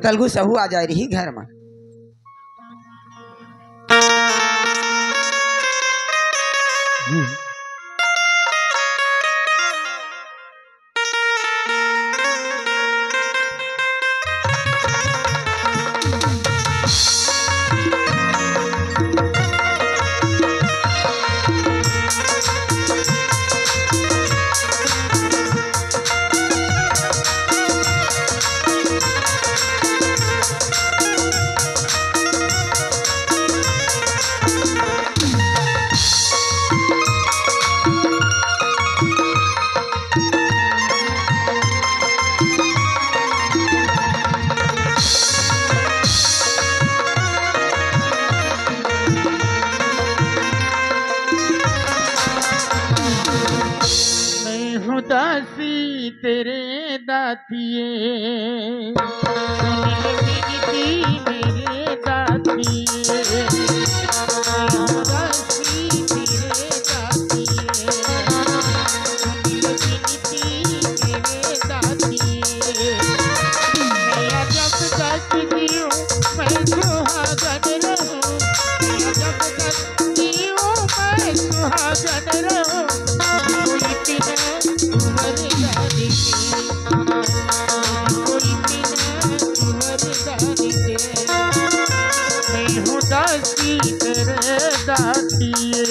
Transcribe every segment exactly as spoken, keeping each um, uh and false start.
तलगू सहू आ जाए रही घर में। मैं हूँ दासी तेरे दातिये, सुन ले विनती मेरे दातिये। मैं हूँ दासी तेरे दातिये, सुन ले विनती मेरे दातिये। मैं जब तक जीऊँ मैं सुहागन रहूँ, मैं जब तक जीऊँ मैं सुहागन रहूँ। कोई बिना तू वरदान के, कोई बिना तू वरदान के। मैं हूँ दासी तेरे दातिये।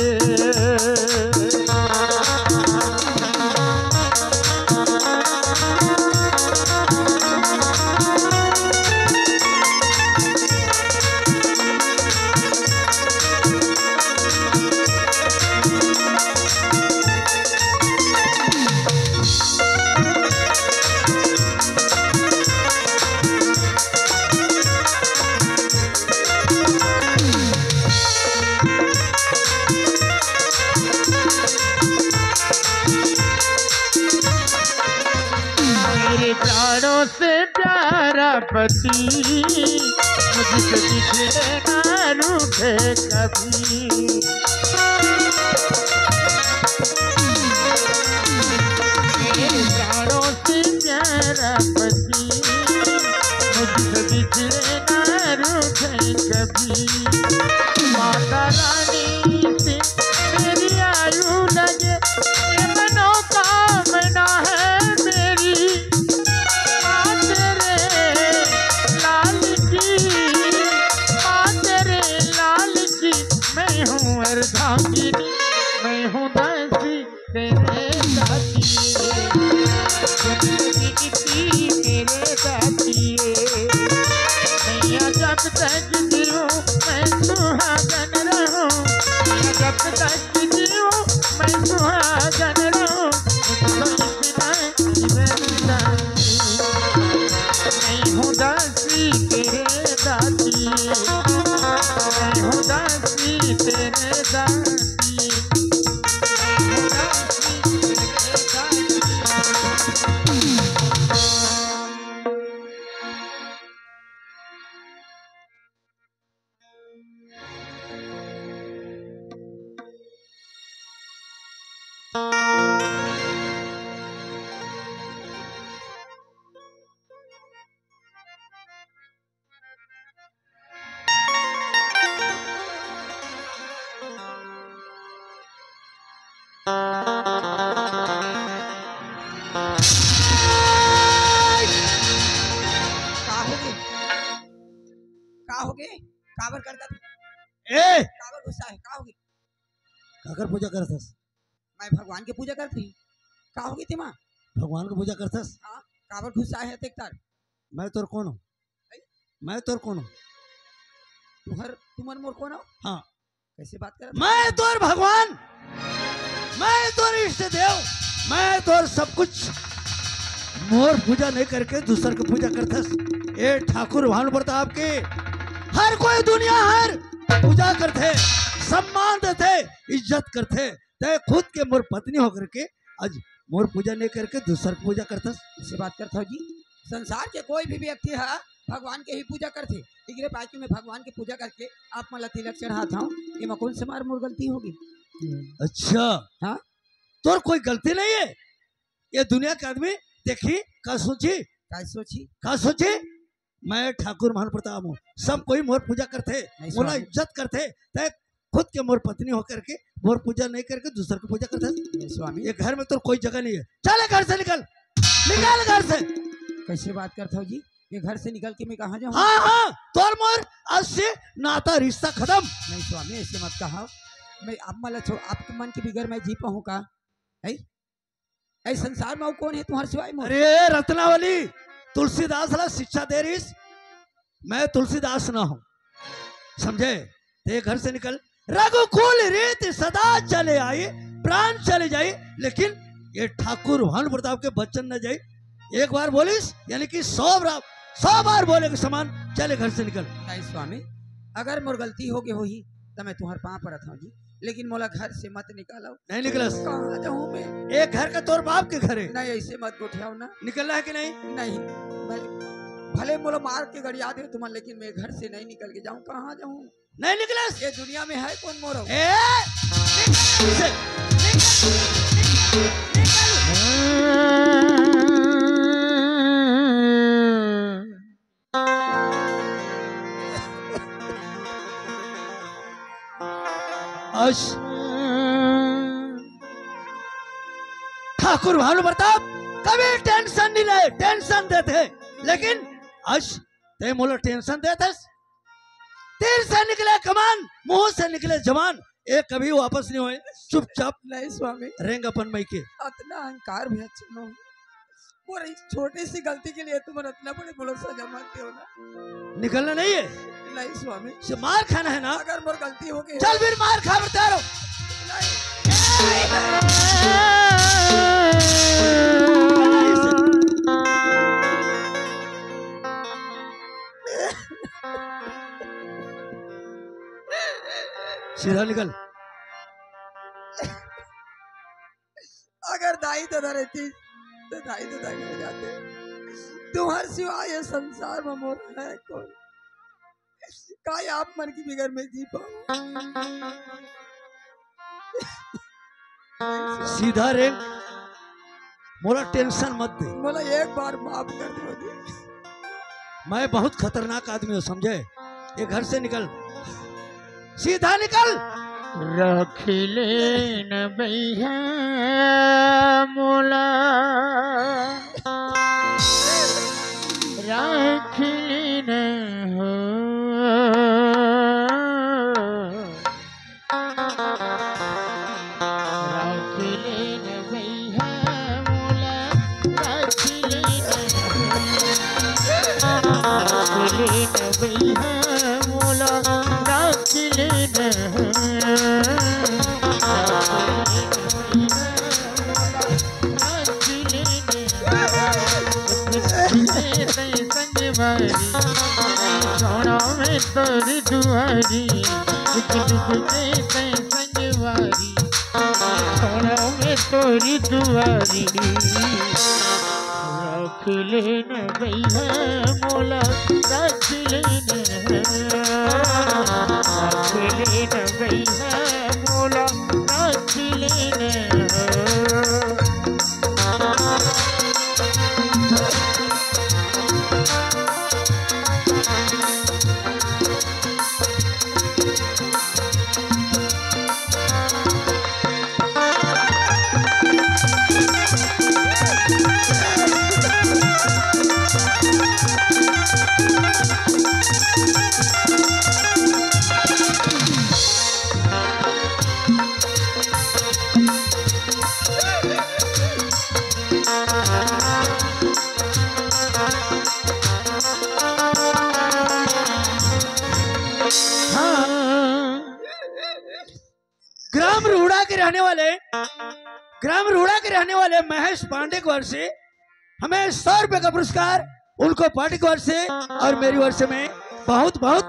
मेरे प्राणों से प्यारा पति, मुझसे बिछड़े ना रूठे कभी। मेरे प्राणों से प्यारा पति, मुझसे बिछड़े ना रूठे कभी। माता रानी से मेरी आयु लगे, ये मनोकामना है मेरी। माँ तेरे लाल की, माँ तेरे लाल की, मैं हूँ अर्धांगिनी, मैं हूँ दासी तेरे दातिये, सुन विनती मेरे दातिये। मैया जब तक जीऊँ मैं सुहागन रहूँ, मैया जब तक जीऊँ मैं सुहागन रहूँ। मैं हूँ दासी तेरे दातिये, मैं हूँ दासी तेरे दातिये। का होगे? का होगे? काबर करत हस? ए! काबर गुस्सा हे? का होगे? काकर पूजा करत हस? मैं भगवान के पूजा करत हँव। का होगे तेमा? भगवान के पूजा करत हस? हाँ, काबर गुस्सा हे तें? मैं तोर कोन हँव? हैं? मैं तोर कोन हँव? तुहर, तुमन मोर कोन हो? हाँ। कइसे बात करत हस? मैं तोर भगवान, मैं तोर इष्ट देव, मैं तोर सब कुछ। मोर पूजा नहीं करके दूसर के पूजा करत हस। ए ठाकुर भानु प्रताप के हर कोई दुनिया हर पूजा करथे, सम्मान देथे, इज्जत करथे। तैं खुद के मोर पत्नी होकर के आज मोर पूजा नहीं करके दूसर के पूजा करत हस। कइसे बात करत हो जी? संसार के कोई भी व्यक्ति ह भगवान के ही पूजा करथे। इकरे पाछू मैं भगवान के पूजा करके आप मन ला तिलक चढ़ात हँव। एमा कोन से मार मोर गलती होगे? अच्छा। हाँ? तोर कोई गलती नहीं हे। ये दुनिया के आदमी देखही, का सोचही? का सोचही? का सोचही? मैं ठाकुर महान प्रताप हूँ, सब कोई मोर पूजा करथे, मोला इज्जत करथे, तै खुद के मोर पत्नी होकर के मोर पूजा नहीं करके दूसर के पूजा करथे। नहीं स्वामी। ये घर में तो कोई जगह नहीं है, चल घर से निकल, निकल घर से। कैसे बात करत हो जी? ये घर से निकल के मैं कहाँ जाऊँ? हाँ हाँ, तोर मोर आज से नाता रिश्ता खत्म। नहीं स्वामी, ऐसे मत कहा। मैं आप मन ला छोड़, आपके मन के बिगर मैं जी पाऊँ का? है? ए संसार में अउ कौन है तुम्हारे सिवाय मोर? अरे रत्नावली, तुलसीदास ला शिक्षा दे रहीस, मैं तुलसीदास ना हूँ, समझे? ते घर से निकल। रघुकुल रीत सदा चले आई, प्राण चले जाई, लेकिन ये ठाकुर भानु प्रताप के वचन न जाई। एक बार बोलिस, यानी कि सौ बार, सौ बार बोले के समान, चले घर से निकल। नहीं स्वामी, अगर मोर गलती हो गई होही, तो मैं तुम्हारे पाँव परत हूँ जी, लेकिन मोला घर से मत निकालो। नहीं निकलस। कहाँ जाऊँ मैं? एक घर का तोर बाप के घर है। नहीं, ऐसे मत गोठियाओ ना। निकलना है कि नहीं? नहीं, मैं भले मोला मार के गड़िया दे तुम, लेकिन मैं घर से नहीं निकल के जाऊँ। कहाँ जाऊँ? नहीं निकलस। ये दुनिया में है कौन मोरो? ए, निकल से, निकल, निकल, निकल। अस ठाकुर भानु प्रताप कभी टेंशन नहीं ले, टेंशन देथे, लेकिन अस ते मोला टेंशन देथस। तीर से निकले कमान, मुंह से निकले जबान, ये कभी वापस नहीं होए। चुपचाप नहीं स्वामी। रेंग अपन मइके। अतना अहंकार भी अच्छा ना हो। और इस छोटी सी गलती के लिए तुम अतना बड़े मोला सजा मारते हो ना। निकलना नहीं है। नहीं स्वामी। से मार खाना है ना। अगर मोर गलती हो गई। चल फिर मार खा, बता रहा हूँ। नहीं। सीधा निकल। अगर दाई ददा रहती तो दाई ददा घर जाते। तुम्हारे सिवा ये संसार में मोर है कौन? काय आप मन के बिगर मैं जी पाऊँ? सीधा रेंग, मोला टेंशन मत दे। मोला एक बार माफ कर दो जी। मैं बहुत खतरनाक आदमी हूँ, समझे? ये घर से निकल, सीधा निकल। रख लेन बइहा मोला, रख लेन हो। रख लेन भैया मोला, रख लेन। रख लेन भैया मोला, रख लेन। रख लेन। संगवारी, छोड़ा मैं तोरी दुआरी, दुख दुख के तै संगवारी, छोड़ा मैं तोरी दुआरी। रख लेन भैया मोला, रख लेन, रख लेन भैया मोला, रख लेन। हाँ। ग्राम रूड़ा के रहने वाले, ग्राम रूड़ा के रहने वाले महेश पांडे की ओर से हमें सौ रुपए का पुरस्कार, उनको पार्टी की ओर से और मेरी ओर से मैं बहुत बहुत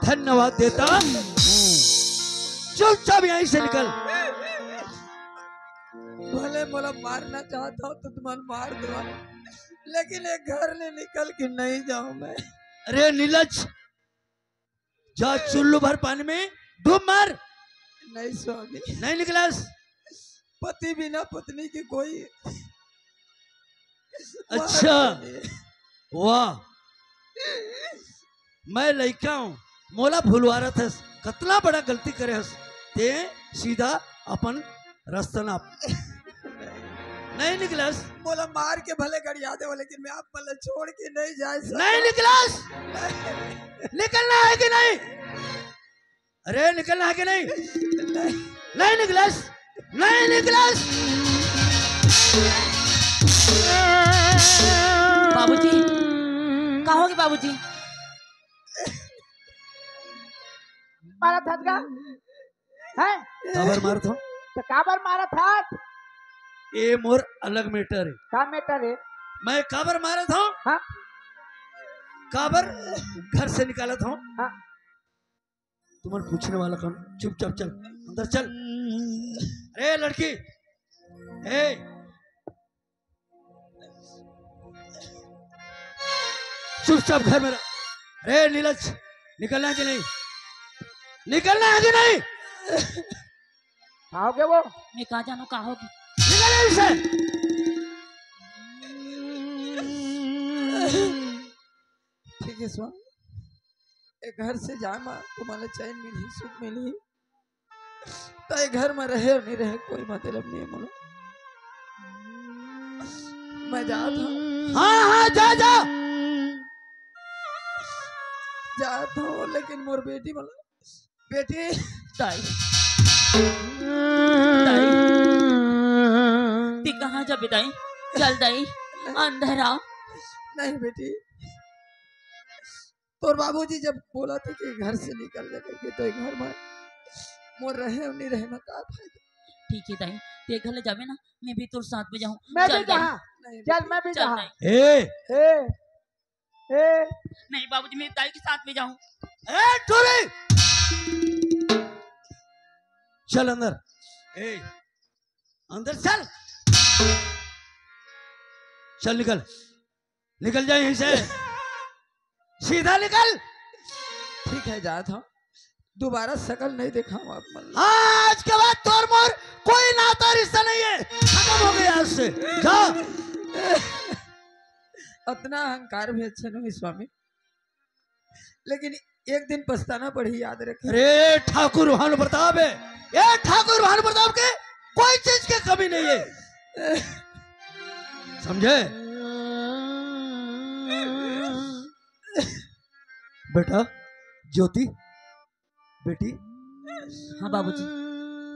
धन्यवाद देता हूँ। चुपचाप यहीं से निकल। भले मोला मारना चाहता हो तो तुमन मार दो, लेकिन ये घर ले निकल के नहीं जाऊं मैं। अरे नीलज, जा चुल्लू भर पानी में डूब मर। नहीं स्वामी। नहीं निकलस। पति बिना पत्नी की कोई अच्छा। वाह, मैं लइका हूँ, मोला भुलवारत हस, कतना बड़ा गलती करे हस, ते सीधा अपन रास्ता नाप। नहीं निकलस। मोला मार के भले गड़िया दे, लेकिन मैं आप मन ला छोड़ के नहीं जाए सकता। नहीं निकलस। निकलना है कि नहीं? अरे निकलना है कि नहीं? नहीं निकलस, नहीं निकलस। बाबूजी, का होगे बाबूजी? मारत हस का? हैं? काबर मारत हो? तो काबर मारत हस? ये मोर अलग matter है। का matter है? मैं काबर मारत हूँ? हाँ? काबर घर से निकालत हूँ? हाँ। तुमन पूछने वाला कौन? चुपचाप चल, अंदर चल। अरे लड़की, ए, चुपचाप घर में रह। अरे नीलज, निकलना है कि नहीं? निकलना है कि नहीं? का होगे वो? मैं का जानू का होगे। निकल यहीं से। ठीक है स्वामी, ए घर से जाए मा तुम्हारा चैन मिलही, सुख मिलही, तो ए घर में रहे और नहीं रहे, कोई मतलब नहीं है मोला। मैं जात हूँ। हाँ, हाँ, जा, जा। जात हूँ, लेकिन मोर बेटी मोला, बेटी। दाई। दाई। ती कहाँ जाबे दाई? चल दाई, अंदर आ। नहीं बेटी, तोर बाबूजी जब बोला थे कि घर से निकल जा करके, तो ये घर में मोर रहे और नहीं रहे में का फायदा? ठीक है दाई, ते घर ले जाबे ना, मैं भी तोर साथ में जाहूँ। मैं भी जाहूँ। नहीं, चल, मैं भी जाहूँ। ए! ए! ए! नहीं बाबूजी, मैं दाई के साथ में जाहूँ। ए, टोरी! चल अंदर। ए, अंदर चल। चल निकल। निकल जा यहीं से। सीधा निकल। ठीक है, जात हूँ। दोबारा शकल नहीं देखाऊँ आप मन ला। आज के बाद तोर मोर कोई नाता रिश्ता नहीं है, खत्म हो गया आज से। जा। अतना अहंकार भी अच्छा नहीं स्वामी, लेकिन एक दिन पछताना पड़ही, याद रखे। अरे ठाकुर भानु प्रताप है, ये ठाकुर भानु प्रताप के कोई चीज के कमी नहीं है, समझे? बेटा ज्योति, बेटी। हाँ बाबूजी।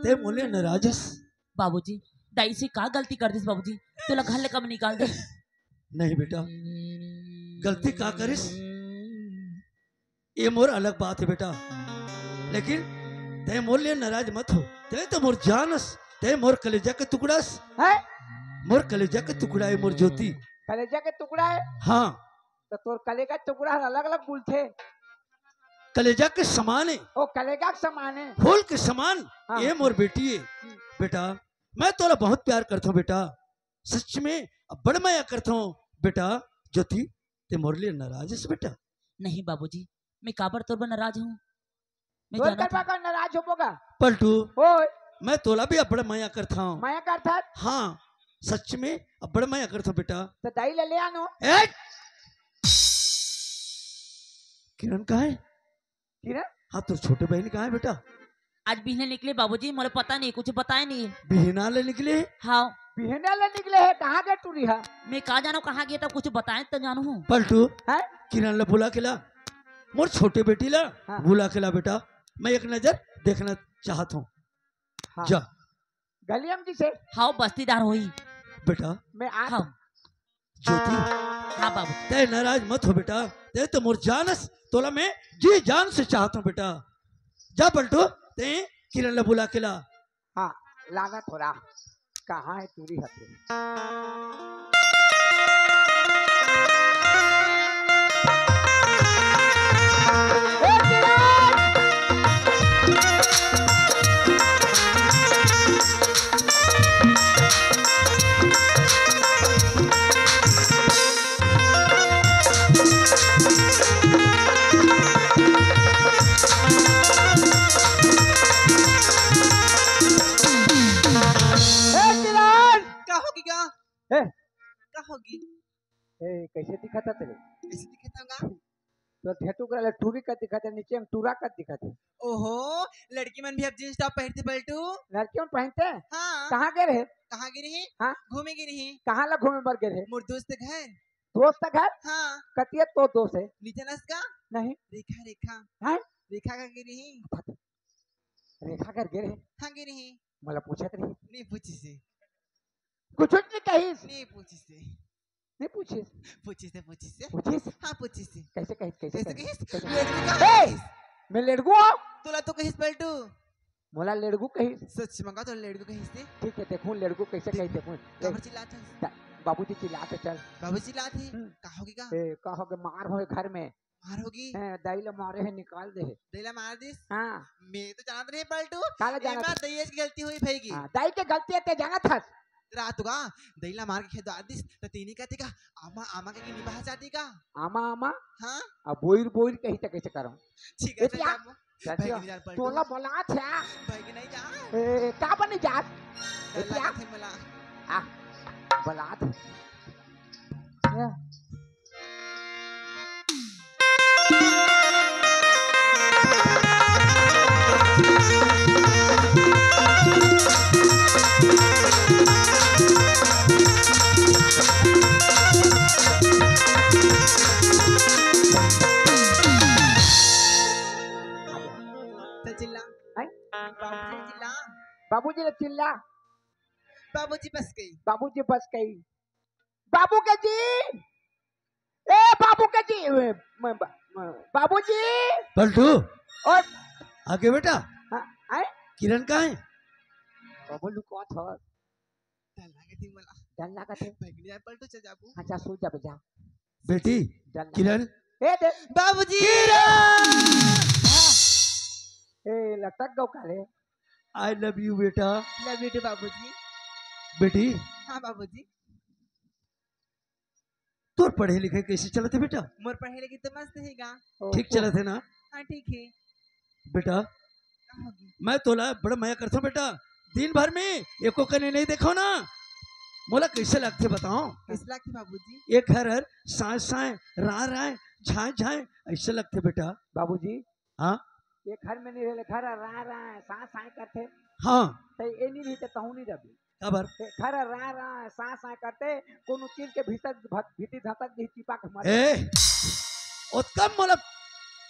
ते मोले नाराज हस? बाबूजी, दाई से का गलती कर दिस बाबूजी? तोला घर ले कब निकाल दे? नहीं बेटा, गलती का करिस? ये मोर अलग बात है बेटा, लेकिन ते मोर लिए नाराज मत हो। ते तो मोर जान अस, ते मोर कलेजा के टुकड़ा अस। हैं? मोर कलेजा के टुकड़ा है मोर ज्योति। कलेजा के टुकड़ा है? हाँ। तो तोर कलेजा के टुकड़ा हर अलग-अलग बोलथे। कलेजा के समान है। ओ, कलेजा के समान है। फूल के समान। हाँ। ये मोर बेटी है। हम्म। बेटा, मैं तोला बहुत प्यार करता हूँ बेटा, सच में अब्बड़ मया करता हूँ बेटा। ज्योति, ते मोर लिए नाराज है बेटा? नहीं बाबूजी, मैं काबर तोर बर नाराज हूँ? मैं तोर जानत हूँ। का नाराज होबो गा? पलटू, ओए। मैं तोला भी अब्बड़ मया करता हूँ। मया करथस? हाँ, सच में अब्बड़ मया करता हूँ बेटा। तो दाई ले, ले आनो। ए! किरण कहाँ है? किरण? हाँ, तोर छोटे बहिनी कहाँ है बेटा? आज बिहने निकले बाबूजी, मोला पता नहीं, कुछ बताए नहीं। बिहना ले निकले? हाँ। बिहना ले निकले है, कहाँ गे टूरी हा? मैं का जानों कहाँ गे, तब कुछ बताए तो जानों हूँ। पलटू, हैं? किरण ला बुला के ला, मोर छोटे बेटी ला हाँ। बुला के ला बेटा, मैं एक नजर देखना चाहत हूँ। हाँ। जा। गलियम जी से। हाँ, बस्तीदार होही। बेटा। मैं आ हाँ। ज्योति। हाँ बाबू। ते नाराज मत हो बेटा, ते तो मोर जान अस, तोला मैं जी जान से चाहत हूँ बेटा। जा पलटू, ते किरण ला बुला के ला। हाँ, लाना थोड़ा। कहाँ है टूरी हथे? ए, किरण! का होगे गा? ए? का होगे? ए, कैसे दिखत हे तेरे? कैसे दिखत हे गा? तो धेटुक वाला टूरी कस दिखत हे, नीचे में टूरा कस दिखत हे। ओहो, लड़की मन भी अब जींस टॉप पहिरथे पलटू। लड़की मन पहिरथे? हाँ। कहाँ गे रहे? कहाँ गे रही? हाँ? घूमे गे रही। कहाँ ला घूमे बर गे रहे? मोर दोस्त घर। दोस्त घर? हाँ। कतिया तो दोस्त हे? नितनस का? नहीं। रेखा, रेखा। हाँ? रेखा का गे रही। रेखा घर गे रहे? हाँ, गे रही। मोला पूछत रही। नहीं पूछिस हे। कुछ नहीं कहिस। नहीं पूछिस हे। नहीं पूछिस। पूछिस हे, पूछिस हे। पूछिस? हाँ, पूछिस हे। कैसे कहिस, कैसे कैसे कहिस? कहिस? कैसे? लेड़गू का ए! कहिस? मैं लेड़गू हूँ? तोला तो कहिस पलटू। मोला लेड़गू कहिस? सच मंगा तो लेड़गू कहिस हे। ठीक है, देखूं लेड़गू कैसे कहिस, देखूं। काबर चिल्लात हस? दा-, बाबूजी चिल्लात हे, चल। बाबू चिल्लात हे? हम्म। का होगे गा? ए, का होगे, मार होगे घर में। मार होगे? हैं, दाई ला मारे हे, निकाल दे हे। दाई ला मार दिस? हाँ। मैं तो जानत रहे पलटू। काला जानत एमा हस? दाई के गलती होई भईगी। हाँ, दाई के गलती हे, ते जानत हस। रात गा, दाई ला मार के खेदार दिस, त तेनी कहते का, आमा, आमा के निभा जाती का? आमा, आमा? हाँ? अब बोइर, बोइर कही त कैसे करूं? ठीक है, ए, चल क्या? जाबो। चल, भईगी चल। नहीं जात पलटू। तोला बोलात हे। भईगी नहीं जात। ए, का बनी जात? डर ए, क्या? लागत हे मोला। आ, बोलात हे। ए, चल चिल्ला। हैं? बाबूजी चिल्ला। बाबूजी ले चिल्ला। बाबूजी बस गई। बाबूजी बस गई। बाबू के जी, ए बाबू के जी, ए, म-, ब-, म-, बाबूजी। पलटू, और आगे बेटा। हाँ, आए? किरण कहाँ है? बाबू लुकात हे। डर लागत हे मोला। डर लागत हे? भईगी नहीं जात पलटू, चल जाबो। हाँ, जा, सो जा, जा। बेटी, डर लागत किरण। हे। ए, दे। बाबूजी। किरण! ए, लटक गो काले। I love you बेटा। Love you too बाबूजी। बेटी। हाँ बाबूजी। तोर पढ़े लिखे कैसे चलत हे बेटा? मोर पढ़े लिखे तो मस्त हे गा। ओ, ठीक ओ। चलत हे ना? हाँ, ठीक हे। बेटा, का होगे? मैं तोला बड़ा मया करथों बेटा, दिन भर में एको कनी नहीं देखों ना, मोला कैसे लगथे बताओ? कैसे लगथे बाबूजी? ए घर हर साँय साँय, राँय राँय, झाँय झाँय, ऐसे लगथे बेटा। बाबूजी, हाँ? ए घर में नहीं रहे, घर हर राँय राँय, साँय साँय करथे। हाँ। त ए नहीं रही त तहूँ नहीं रही। काबर? ए घर हर राँय राँय, साँय साँय करथे, कोनो तीर के भीतर भ-, भीती धसक दिही, चिपा के मर ए, ओतका मोला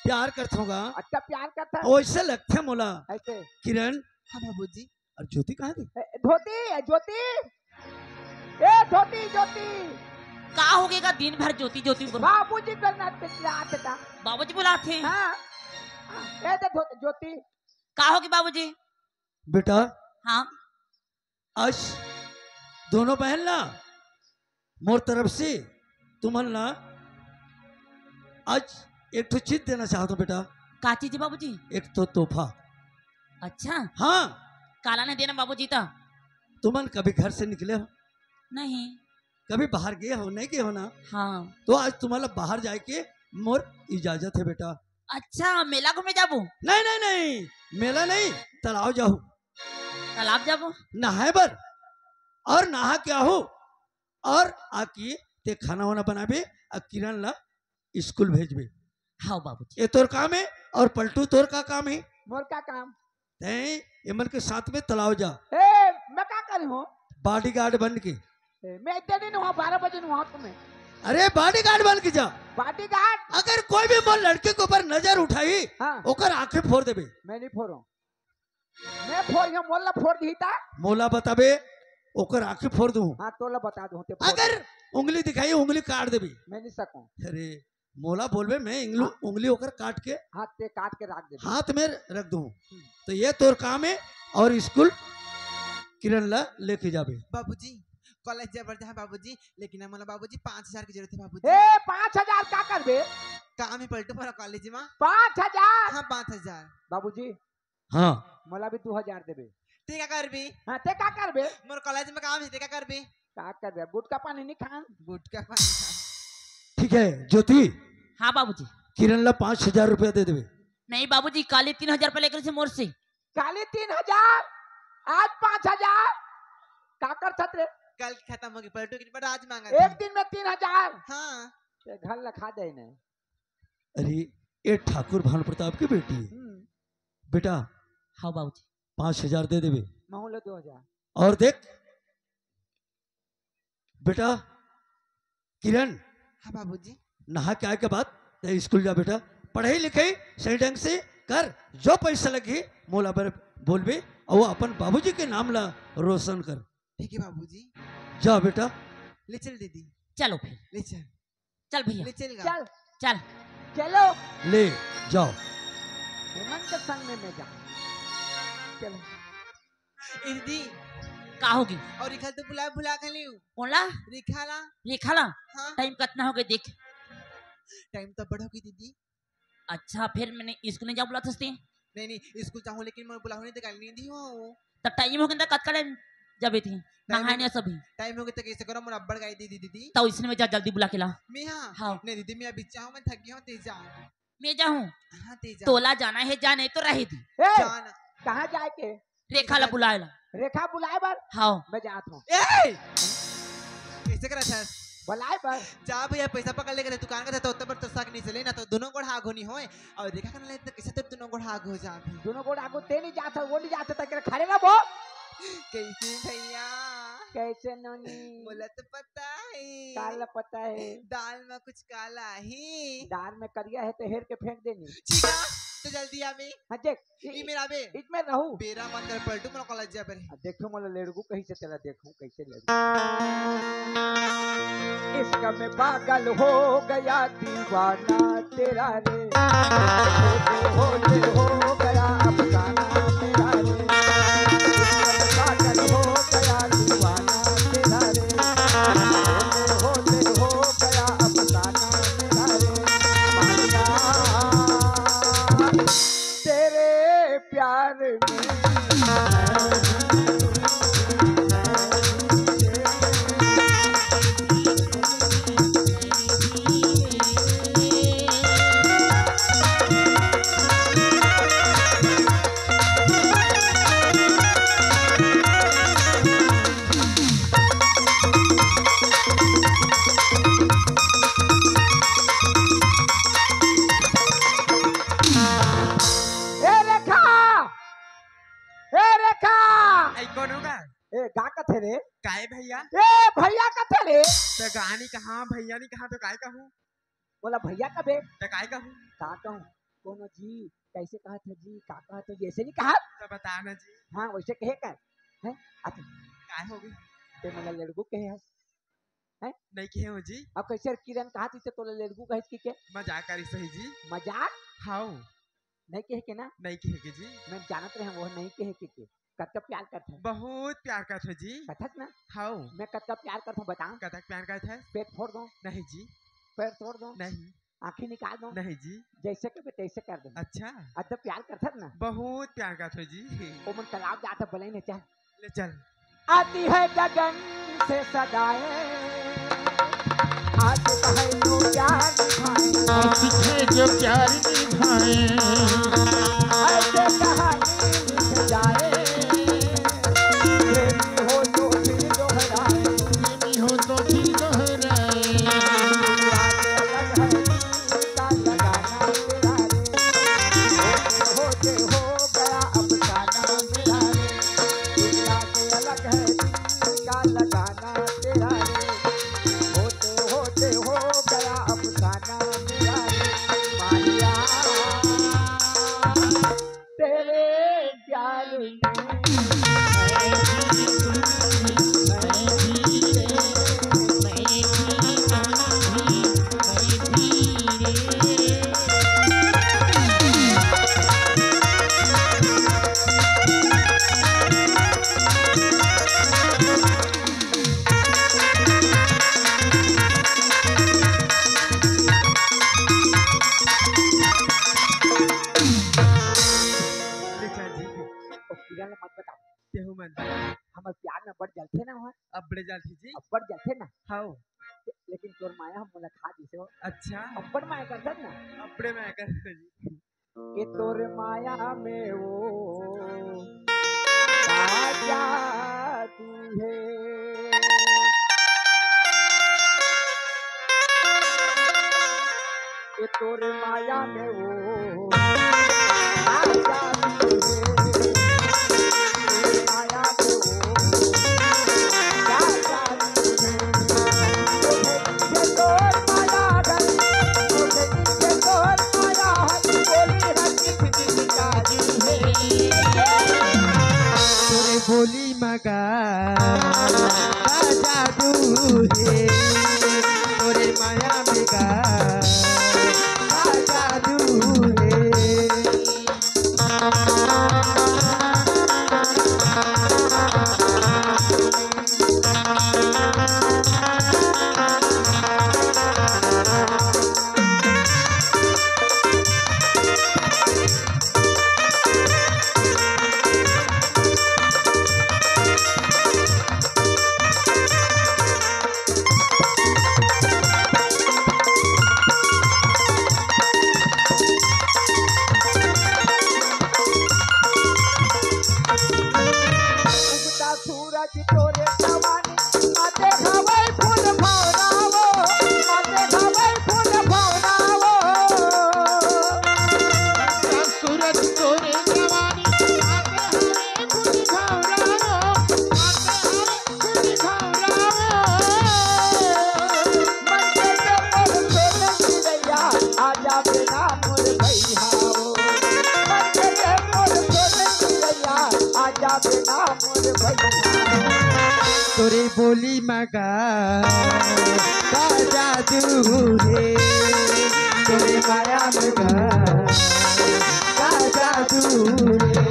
प्यार करथों गा। अच्छा प्यार करथस? ओइसे लगथे मोला। ऐसे? किरण। हाँ बाबूजी। अउ ज्योति कहाँ गे? ए, धोती, ए, ज्योति। ए, ज्योति, ज्योति। का होगे गा दिन भर ज्योति, ज्योति बोल? बाबूजी करना ते क्या आता? बाबूजी बुलाथे। हाँ। ए, दे धो-, ज्योति। का होगे बाबूजी? बेटा। हाँ। आज दोनों बहन ला मोर तरफ से तुमन ला आज एक ठो चीज देना चाहत हों बेटा। का चीज बाबूजी? एक ठो तोहफा। अच्छा। हाँ। काला नहीं देना बाबूजी त? तुमन कभी घर से निकले हो? नहीं। कभी बाहर गए हो, नहीं गए हो ना? हाँ। तो आज तुम्हारा बाहर जाए के मोर इजाजत है बेटा। अच्छा, मेला घूमे जाबो? नहीं, नहीं, नहीं, मेला नहीं, तालाब जाहू। तालाब जाबो? नहाए बर। और नहा के आहू और आके ते खाना वाना बनाबे, आ किरण ला स्कूल भेजबे। हाँ बाबूजी। ये तोर काम है। और पलटू तोर का काम है? मोर का काम? तैं एमन के साथ में तालाब जा। ए, मैं का करी हूँ? बॉडीगार्ड बन के। ए, मैं इतने दिन हुआ, बारह बजे हुआ तुम्हें। अरे बॉडीगार्ड बन के जा। बॉडीगार्ड? अगर कोई भी मोर लड़के के ऊपर नजर उठाई, हाँ। ओकर आंखें फोड़ देबे। मैं नहीं फोड़ूं। मैं फोड़, ये मोला फोड़ दी था। मोला बताबे, ओकर आंखें फोड़ दूं। हाँ, तोला बता दूं, ते फोड़ अगर दे। उंगली दिखाई, उंगली काट देबे। मैं नहीं सकूं। अरे, मोला बोलबे, मैं इंगलू-, हाँ। उंगली ओकर काट के हाँ, ते काट के रख दे। हाथ में रख दूं। हम्म। तो ये तोर काम है, और स्कूल किरण ला लेके जाबे। बाबूजी, कॉलेज जाए बर जाए बाबूजी, लेकिन मोला बाबूजी पाँच हजार की जरूरत है बाबूजी। ए, पाँच हजार का करबे? काम है पलटू मोला कॉलेज में। पाँच हजार? हाँ, पाँच हजार। बाबूजी, हाँ। मोला भी दू हजार देबे। ते का करबे? हाँ, ते का करबे? मोर कॉलेज में काम है, ते का करबे? का करबे? गुटखा पानी नहीं खान? गुटखा पानी खान। ठीक है, ज्योति। हाँ बाबूजी। किरण ला पाँच हजार रुपया दे देबे। नहीं बाबूजी, काली तीन हजार रुपया लेकर से मोर से। काली तीन हजार, आज पाँच हजार। का करथस रे? कल खत्म होगे, पलटू के बाद आज मांगा एक था। दिन में तीन हजार। हाँ। ये घर ला खा दे ने। अरे, ये ठाकुर भानु प्रताप की बेटी है। हम्म। बेटा, हाँ बाबूजी। पाँच हजार दे देबे। महू लो दो हजार। और देख बेटा, किरण, हाँ बाबूजी। नहा के आए के बाद तैं स्कूल जा बेटा, पढ़ाई लिखाई सही ढंग से कर, जो पैसा लगही मोला बर बोलबे, और वो अपन बाबूजी के नाम ला रोशन कर। ठीक है बाबूजी। जा बेटा। ले चल दीदी। चलो फिर। ले चल। चल भैया। ले चल गा। चल। चल। चलो। ले जाओ। हेमंत के संग में मैं जा। चलो। ए दीदी। का होगे? और रेखा तो बुला, भुला के लियो। कौन ला? रेखा ला। रेखा ला? हाँ। टाइम कितना होगे देख। टाइम तो बड़ होगे दीदी। अच्छा, फिर मैं स्कूल नहीं जाऊँ बुलात हस तैं? नहीं, नहीं, स्कूल जाहूँ, लेकिन मैं बुलाहूँ नहीं तो गाली नहीं दी हो। तो टाइम होगे ना, कतका टाइम जाबे तैं? नहाए नहीं सभी। टाइम होगे तो कैसे करो, मोर अब्बड़ गाली दे दी दीदी। तो इसने में जा, जल्दी बुला के ला। मैं हाँ? हाँ। नहीं दीदी, मैं अभी जाऊँ, मैं थक गया हूँ, तैं जा। मैं जाहूँ? हाँ, तैं जा। तोला जाना है जा, नहीं तो रहे दी। ए, जाना। कहाँ जाए के? रेखा ला बुलाए ला। रेखा बुलाए बर? हाँ। मैं जात हूँ। ए! कैसे करत हस? बुलाए बर। जा भैया, पैसा पकड़ लेके दुकान का तो उत्तर पर तो शक नहीं चले ना, तो दोनों गोड़ आगो नहीं होए। और रेखा करने ले तो कैसे तो दोनों गोड़ आगो हो जात है? दोनों गोड़ आगो ते नहीं जात है, वो नहीं जात है, तक खड़े ना वो। कैसे भैया? कैसे नोनी? बोला तो पता है। काला पता है। दाल में कुछ काला ही। दाल में करिया है तो हेर के फेंक देनी। ठीक है, तो जल्दी आ बे। हाँ देख, ई मेरा बे। इतमें रहू। बेरा मत कर पलटू, मोला कॉलेज जा बर। आ, देखो मोला लेड़गू कहीं से चला, देखो कैसे लेड़गू। इश्क में पागल हो गया दीवाना तेरा रे। होते होते हो गया अफसाना तेरा रे। इश्क में पागल हो गया दीवाना तेरा रे। होते होते हो गया अफसाना तेरा रे। माया तेरे प्यार में। ए रेखा, ए रेखा। आई कौन होगा? ए, का कथे रे? काय भैया? ए, भैया कथे रे? तो गानी कहाँ, भैया नहीं कहाँ तो काय कहूँ? बोला भैया का बे? तो काय कहूँ? का कहूँ? कोनो जी, कैसे कहा था जी, का कहा था जी, ऐसे नहीं कहा? तो बता ना जी। हाँ, वैसे कहे कर। हैं? अच्छा। काय हो गई? ते मोला लेड़गू कहे हस? हैं? नहीं कहे हो जी। अब कैसे किरण कहा थी तो तोला लेड़गू कहे थी के? मजाक करी सही जी। मजाक? हाँ। नहीं कहे के ना? नहीं कहे के जी। मैं जानत रहे वो नहीं कहे के, के। कतका प्यार करथे? बहुत प्यार करथे जी। कथस ना? हाँ। मैं कतका प्यार करथों बताओ? कतक प्यार करथे? पेट फोड़ दो। नहीं जी। पैर तोड़ दो। नहीं। आँखी निकाल दो। नहीं जी। जैसे कहे तैसे कर दो। अच्छा। अतका प्यार करथस ना? बहुत प्यार करथे जी। ओ मन तालाब जात हे, बलई ने चल। ले चल। आती है गगन से सदाएं, आशिक है जो प्यार निभाए। आशिक है जो प्यार निभाए। ऐसे कहानी लिख जाए, प्रेमी हो तो फिर दोहराए। प्रेमी हो तो फिर दोहराए। दुनिया से अलग है दिल का लगाना तेरा रे। होते होते हो गया अफसाना मेरा रे। दुनिया से अलग है दिल का लगाना तेरा रे। होते होते हो गया अफसाना मेरा रे। माहिया तेरे प्यार में। ओ किरण ला मत बता। केहू मन। हमर प्यार में बड़ जलथे ना वहाँ। अब्बड़े जलथे जी। अब्बड़ जलथे ना। हाँ। लेकिन तोर माया हम मुलाकात जैसे हो। अच्छा। अब्बड़ माया करथस ना। अब्बड़े माया करथस जी। कि तोर माया में वो का जादू है। ए तोरे माया में वो आ जादू हे, तोरे माया में वो आ जादू हे। तोरे पीछे तोर माया है, तोरे पीछे तोर माया है, बोली है किस दिन का जी है। तोरे बोली मगा का जादू हे, तोरे माया में का का जादू हे। उगता सूरज तोरे जवानी, माथे घवई फूल भौरावो, माथे घवई फूल भौरावो। सूरज तोरे जवानी, माथे घवई फूल भौरावो, माथे घवई फूल भौरावो। मन के डोर तोरे चिड़ैया, आजा बेटा मोर भैया हो। मन के डोर तोरे चिड़ैया, आजा बेटा मोर भैया हो। तोरे बोली मगा का जादू हे, तोरे माया मगा का जादू हे।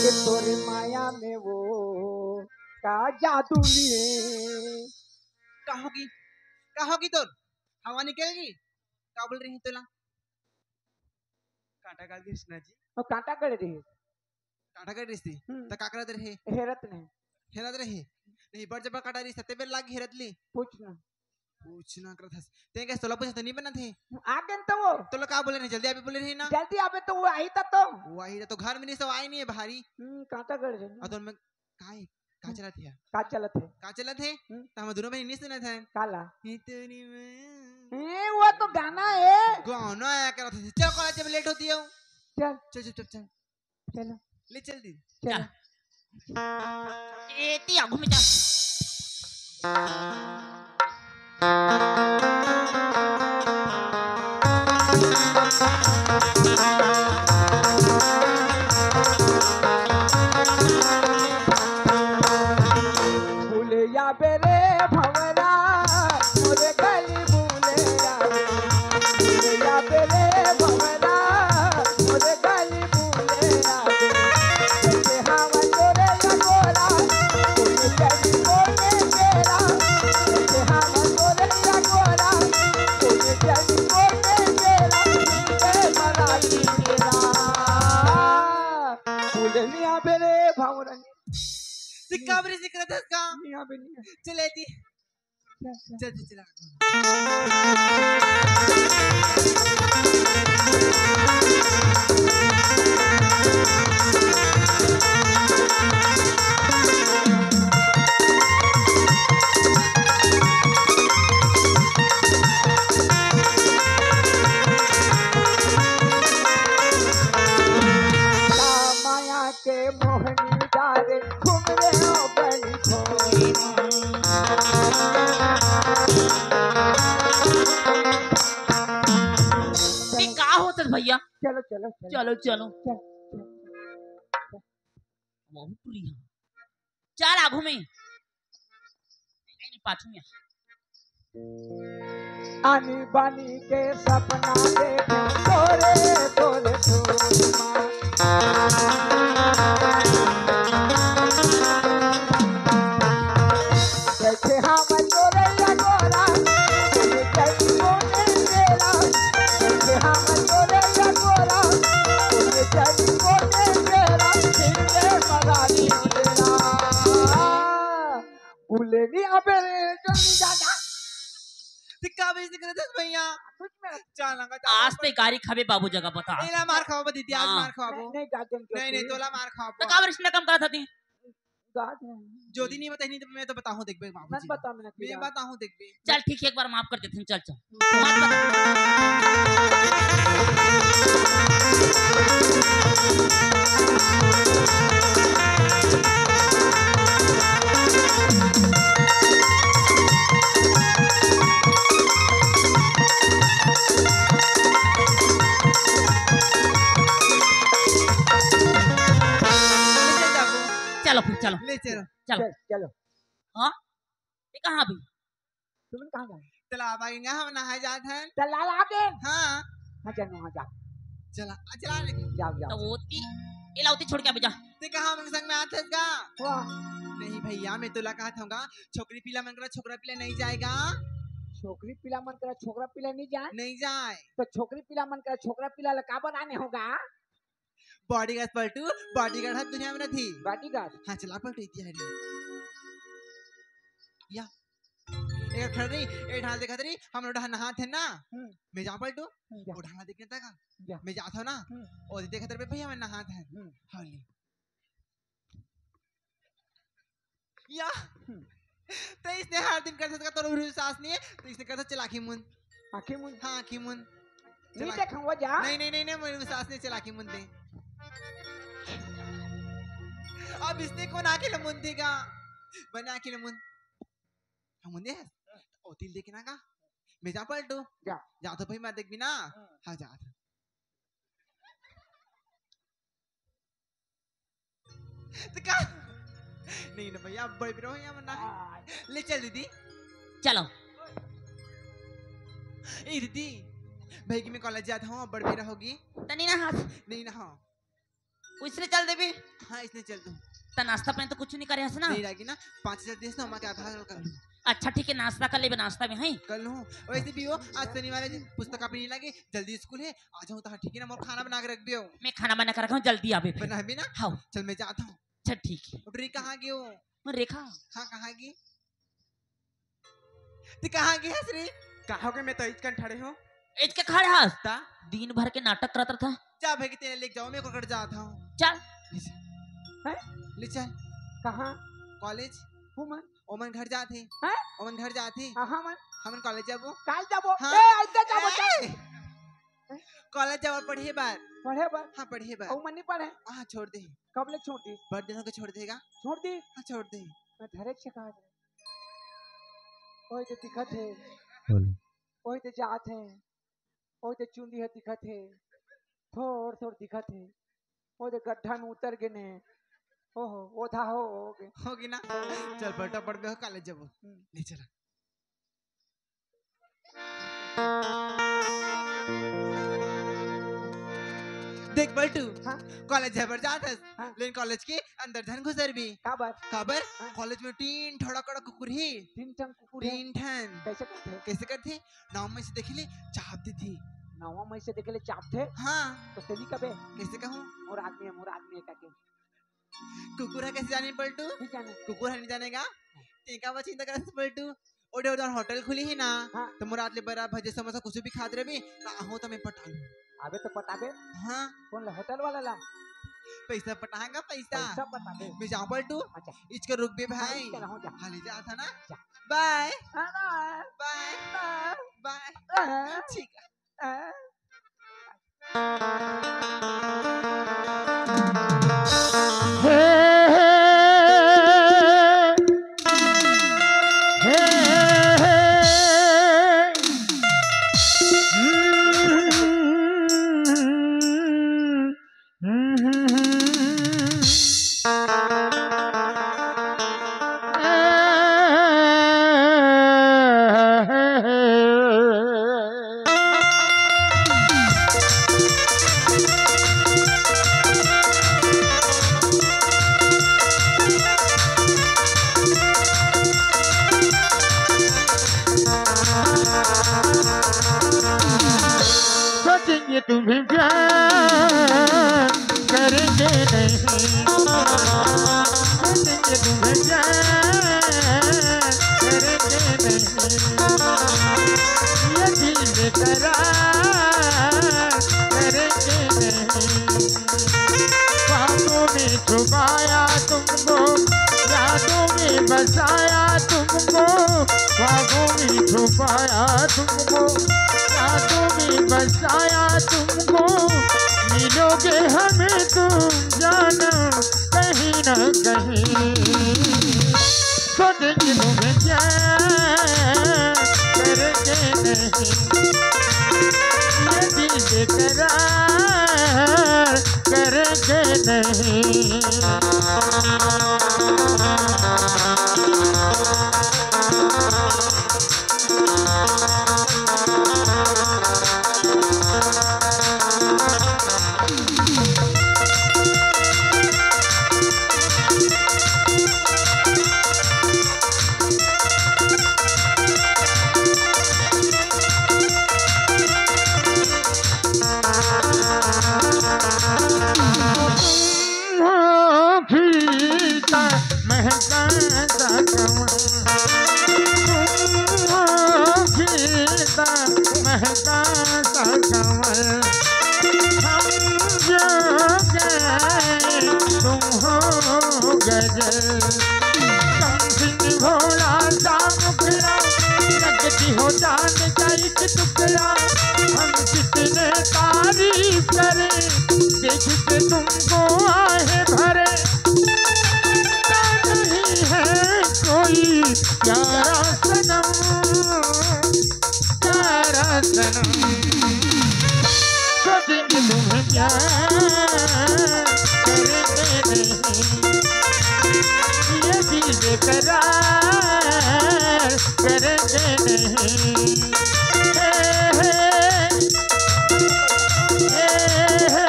के तोरे माया में वो का जादू लिए। का होगी? का होगी तोर? हवा निकल गई? का बोल रही तोला? कांटा काट दिस ना जी। वो कांटा काट दिस। कांटा काट दिस थी। हम्म। त का करत रहे? हेरत नहीं। हेरत रहे? नहीं, बड़ जबर कांटा दिस, तते बेर लाग हेरत ली। पूछ ना। पूछना करत हस। ते कहे तोला पूछे तो नहीं बनत हे। आ गेन तो वो। तोला का बोले नहीं, जल्दी आबे बोले नहीं ना। जल्दी आबे तो वो आई था तो। वो आई था तो घर में नहीं, सब आई नहीं है भारी। हम्म, कांटा काट दे। और तो मैं काय का चलत हे? का चलत हे? का चलत हे? हम्म। त हम दोनों में नहीं सुनत हे। काला? ये तेरी मैं ए, वो तो गाना है। गाना आया करत हे। चल कॉलेज में लेट होती है। चल। चल, चल, चल, चल। चलो। ले चल दी। चलो। ए, ती आगू में जा। भूलिया बेरे भंवरा, मोरे गली भूलिया बे। भूलिया बेरे भंवरा, मोरे गली भूलिया बे। जैसे हम तोरे लगोरा, कोई जन कोने तेरा। जैसे हम तोरे लगोरा, कोई जन कोने तेरा। जय मराठी तेरा। भूलिया बेरे भंवरा। सिक्का बरी सिक्का दस का। नहीं, यहाँ पे नहीं है। चले दी। चल, चल। चल, चल, चला। माया के मोहनी डारे घूम रे ओ बड़ी खोरी। ये का होत हे भैया? चलो, चलो, चलो। चलो, चलो। चल, चल, चल। बहुत बुरी है। चल आगू में। नहीं, नहीं, पाछू में। आनी बानी के सपना देखे तोरे, तोरे, तोरे माँ। देखे हम तोरे लगो ते का बेइज्जती करत हस भैया? कुछ में चल ना, आज ते गारी खाबे बाबू जगह बता। एला मार खवाबो दीदी, आज हाँ। मार खवाबो। नहीं, नहीं, गार्डन के नहीं, नहीं, होती। तोला मार खवाबो। तो का बेइज्जती कम करत हती? गार्डन। ज्योति नहीं बताई, नहीं तो मैं तो बताहूँ, देखबे बाबू मत जी। बता, मैंने मैं किया। बताहूँ, देखबे। चल ठीक है, एक बार माफ कर देते हैं, चल, चल। मत बता। चलो फिर, चलो। ले चलो। चलो। चल, चलो। हाँ? ये कहाँ भी? तुमन कहाँ जाए? तालाब आगे हम नहाए जात हन। तालाब आगे? हाँ। हाँ, जानो, हाँ, जा। चला, आ, चला लेके। जाओ, जाओ। तो वो ती, ये लाओ ती छोड़ के अभी जा। ते कहाँ हमन संग में आत हस का? वाह। नहीं भैया, मैं तोला कहत हूँ गा, छोकरी पिला मन करा छोकरा पिला नहीं जाएगा। छोकरी पिला मन करा छोकरा पिला नहीं जाए? नहीं जाए। तो छोकरी पिला मन करा छोकरा पिला ला काबर आने होगा? बॉडीगार्ड पलटू, बॉडीगार्ड हा दुनिया में रथी। बॉडीगार्ड? हाँ, चला पलटू, इतिया हरी। या। एक खड़ रही, एक ढाल देखत रही, हम लोग नहात है ना। हम्म। मैं जा पलटू, हम्म, जा। वो ढाल देखने तक। जा। मैं जात हूँ ना। हम्म। और देखत रहे भैया, मैं नहात है। हम्म। हौली। या। हम्म। तो इसने हर दिन करता था, तोर विश्वास नहीं है, तो इसने करता चल आँखी मुंद। आँखी मुंद? हाँ, आँखी मुंद। नहीं चला देखा वो जा। नहीं, नहीं, नहीं, नहीं, मेरे विश्वास नहीं, चल आँखी मुंद दे। अब इसने कौन आँखी ल मुंद देगा? बने आँखी ल मुंद। हम मुंदे है? ओ तिल देखे ना का? मैं जा पलटू। जा। जा तो भाई मैं देख भी ना। हाँ। हाँ, जा। तो का? नहीं ना भैया, अब बड़े भी रहो यहाँ मना है। ले चल दीदी। चलो। ए दीदी, भाई की मैं कॉलेज जाता हूँ, अब बड़े भी रहोगी। तनी ना हाथ। नहीं ना, हाँ। इसने चल देबे। हाँ, इसने चल दूँ। त नाश्ता पानी तो कुछ नहीं करे हस ना? नहीं लागी ना, पाँच हजार देस ना, माँ के आधार कर लूँ। अच्छा ठीक है, नाश्ता कर लेबे, नाश्ता में है। कर लूँ। वैसे भी हो, आज शनिवार है, पुस्तक भी नहीं लागे, जल्दी स्कूल है, आ जाऊँ तो हाँ, ठीक है ना, मोर खाना बना के रख दियो। मैं खाना बना के रखा हूँ, जल्दी आबे फिर। बना भी ना? हाँ। चल, मैं जाता हूँ। अच्छा, ठीक है। और रेखा कहाँ गई हो? रेखा? हाँ, कहाँ गई? तू कहाँ गई हस रे? कहाँ गए? मैं तो इचकन ठड़े हूँ। इचके खड़े हस? ता? दिन भर के नाटक करत रहता। जा भाई, तेरे लेके जाओ, मैं को कर जाता हूँ। चल। ले चल। हैं? ले चल। कहाँ? कॉलेज। हूँ मन। ओमन घर जात हे। हैं? ओमन घर जात हे। हाँ, हाँ, मन। हमन कॉलेज जाबो। काल जाबो। हाँ। ए, आइते जाबो, ए! चल। कॉलेज जाबो पढ़े बर। पढ़े बर? हाँ, पढ़े बर। अउ मन नहीं पढ़े? हाँ, छोड़ दे। कब ले छोड़ दी? बड़ दिन होके छोड़ देगा। छोड़ दी? हाँ, छोड़ दे। मैं धरे छे कहा। ओए तो दिखत हे। बोलो। ओए तो जात हे। ओए तो चुंदी हे दिखत हे। थोड़ थोड़ दिखत हे। ओए तो गड्ढा में उतर गे ने। ओहो, ओधा हो, हो गे। होगे ना? चल, फटाफट में हो, कॉलेज जाबो। हम्म। ले चला। देख बल्टू, हाँ? कॉलेज जाए बर जात हस, हाँ। लेकिन कॉलेज के अंदर झन घुसरबे। काबर? काबर? हाँ। कॉलेज में तीन ठड़ा कड़ा कुकुर हे। तीन ठन कुकुर हे? तीन ठन। कैसे करथे? कैसे करथे? नाव में से देखे ले, चाप देथे। नाव में से देखे ले, चापथे? हाँ। तो तेली कबे? कैसे कहूँ? मोर आदमी हे, मोर आदमी हे करके। कुकुर ह कैसे जाने पलटू? नहीं जाने। कुकुर ह नहीं जानेगा। तेका बर चिंता करत हस पलटू। ओडे ओडे होटल खुली हे ना। हाँ। तो मोर आत ले बरा भजे समोसा कुछ भी खात रहिबे, त आहूं त मैं पटा लूं। अबे तो पटाबे। हाँ। कौन ला? होटल वाला ला? पैसा पटाएगा, पैसा। पैसा पटाबे। मैं जाऊं पलटू? अच्छा। इचके रुकबे भाई। हाँ, चला, हो जा। हाँ, ले जा, था ना? जा। बाय। हाँ, बाय। बाय। बाय। बाय। हाँ। ठीक है। सोचेंगे तुम्हें प्यार करेंगे नहीं, सोचेंगे तुम्हें प्यार करेंगे नहीं। करार करेंगे नहीं। ख्वाबों में छुपाया तुमको, यादों में बसाया तुमको, ख्वाबों में छुपाया तुमको, यादों में बसाया तुमको। मिलोगे हमें तुम जानो कहीं ना कहीं। सोचेंगे तुम्हें क्या करके नहीं, ये दिल बेकरार करके नहीं। फीका महकता कंवल, तुम हो फीका महकता कंवल, हम जो गए तुम हो गजल। कम सिंह भोला सा मुखड़ा, लगती हो चांद का एक टुकड़ा। हम कितने तारीफ करें, देख के तुमको आहे भरे। नहीं है कोई प्यारा सनम, प्यारा सनम। सोचेंगे तुम्हें प्यार करेंगे नहीं, ये दिल बेकरार करेंगे नहीं। हे, हे, हे, हे।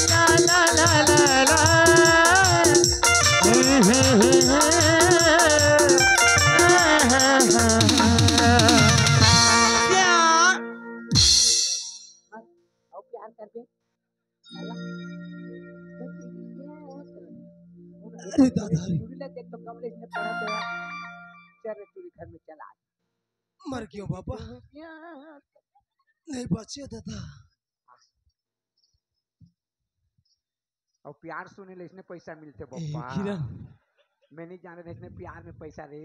ला, ला, ला, ला, ला। हे, हे, हे, हे। हाँ, हाँ, हाँ, हाँ। प्यार। अब प्यार कर दे। अरे दादा रे। चुरी ले देख तो कब ले इसने पड़ा तो। चल रे चुरी घर में चला। मर गयो बाबा। प्यार। नहीं बचियो दादा। अउ प्यार सुने ले इसने पैसा मिलथे ए, बप्पा। किरण। मैं नहीं जाने रहे इसने प्यार में पैसा रे।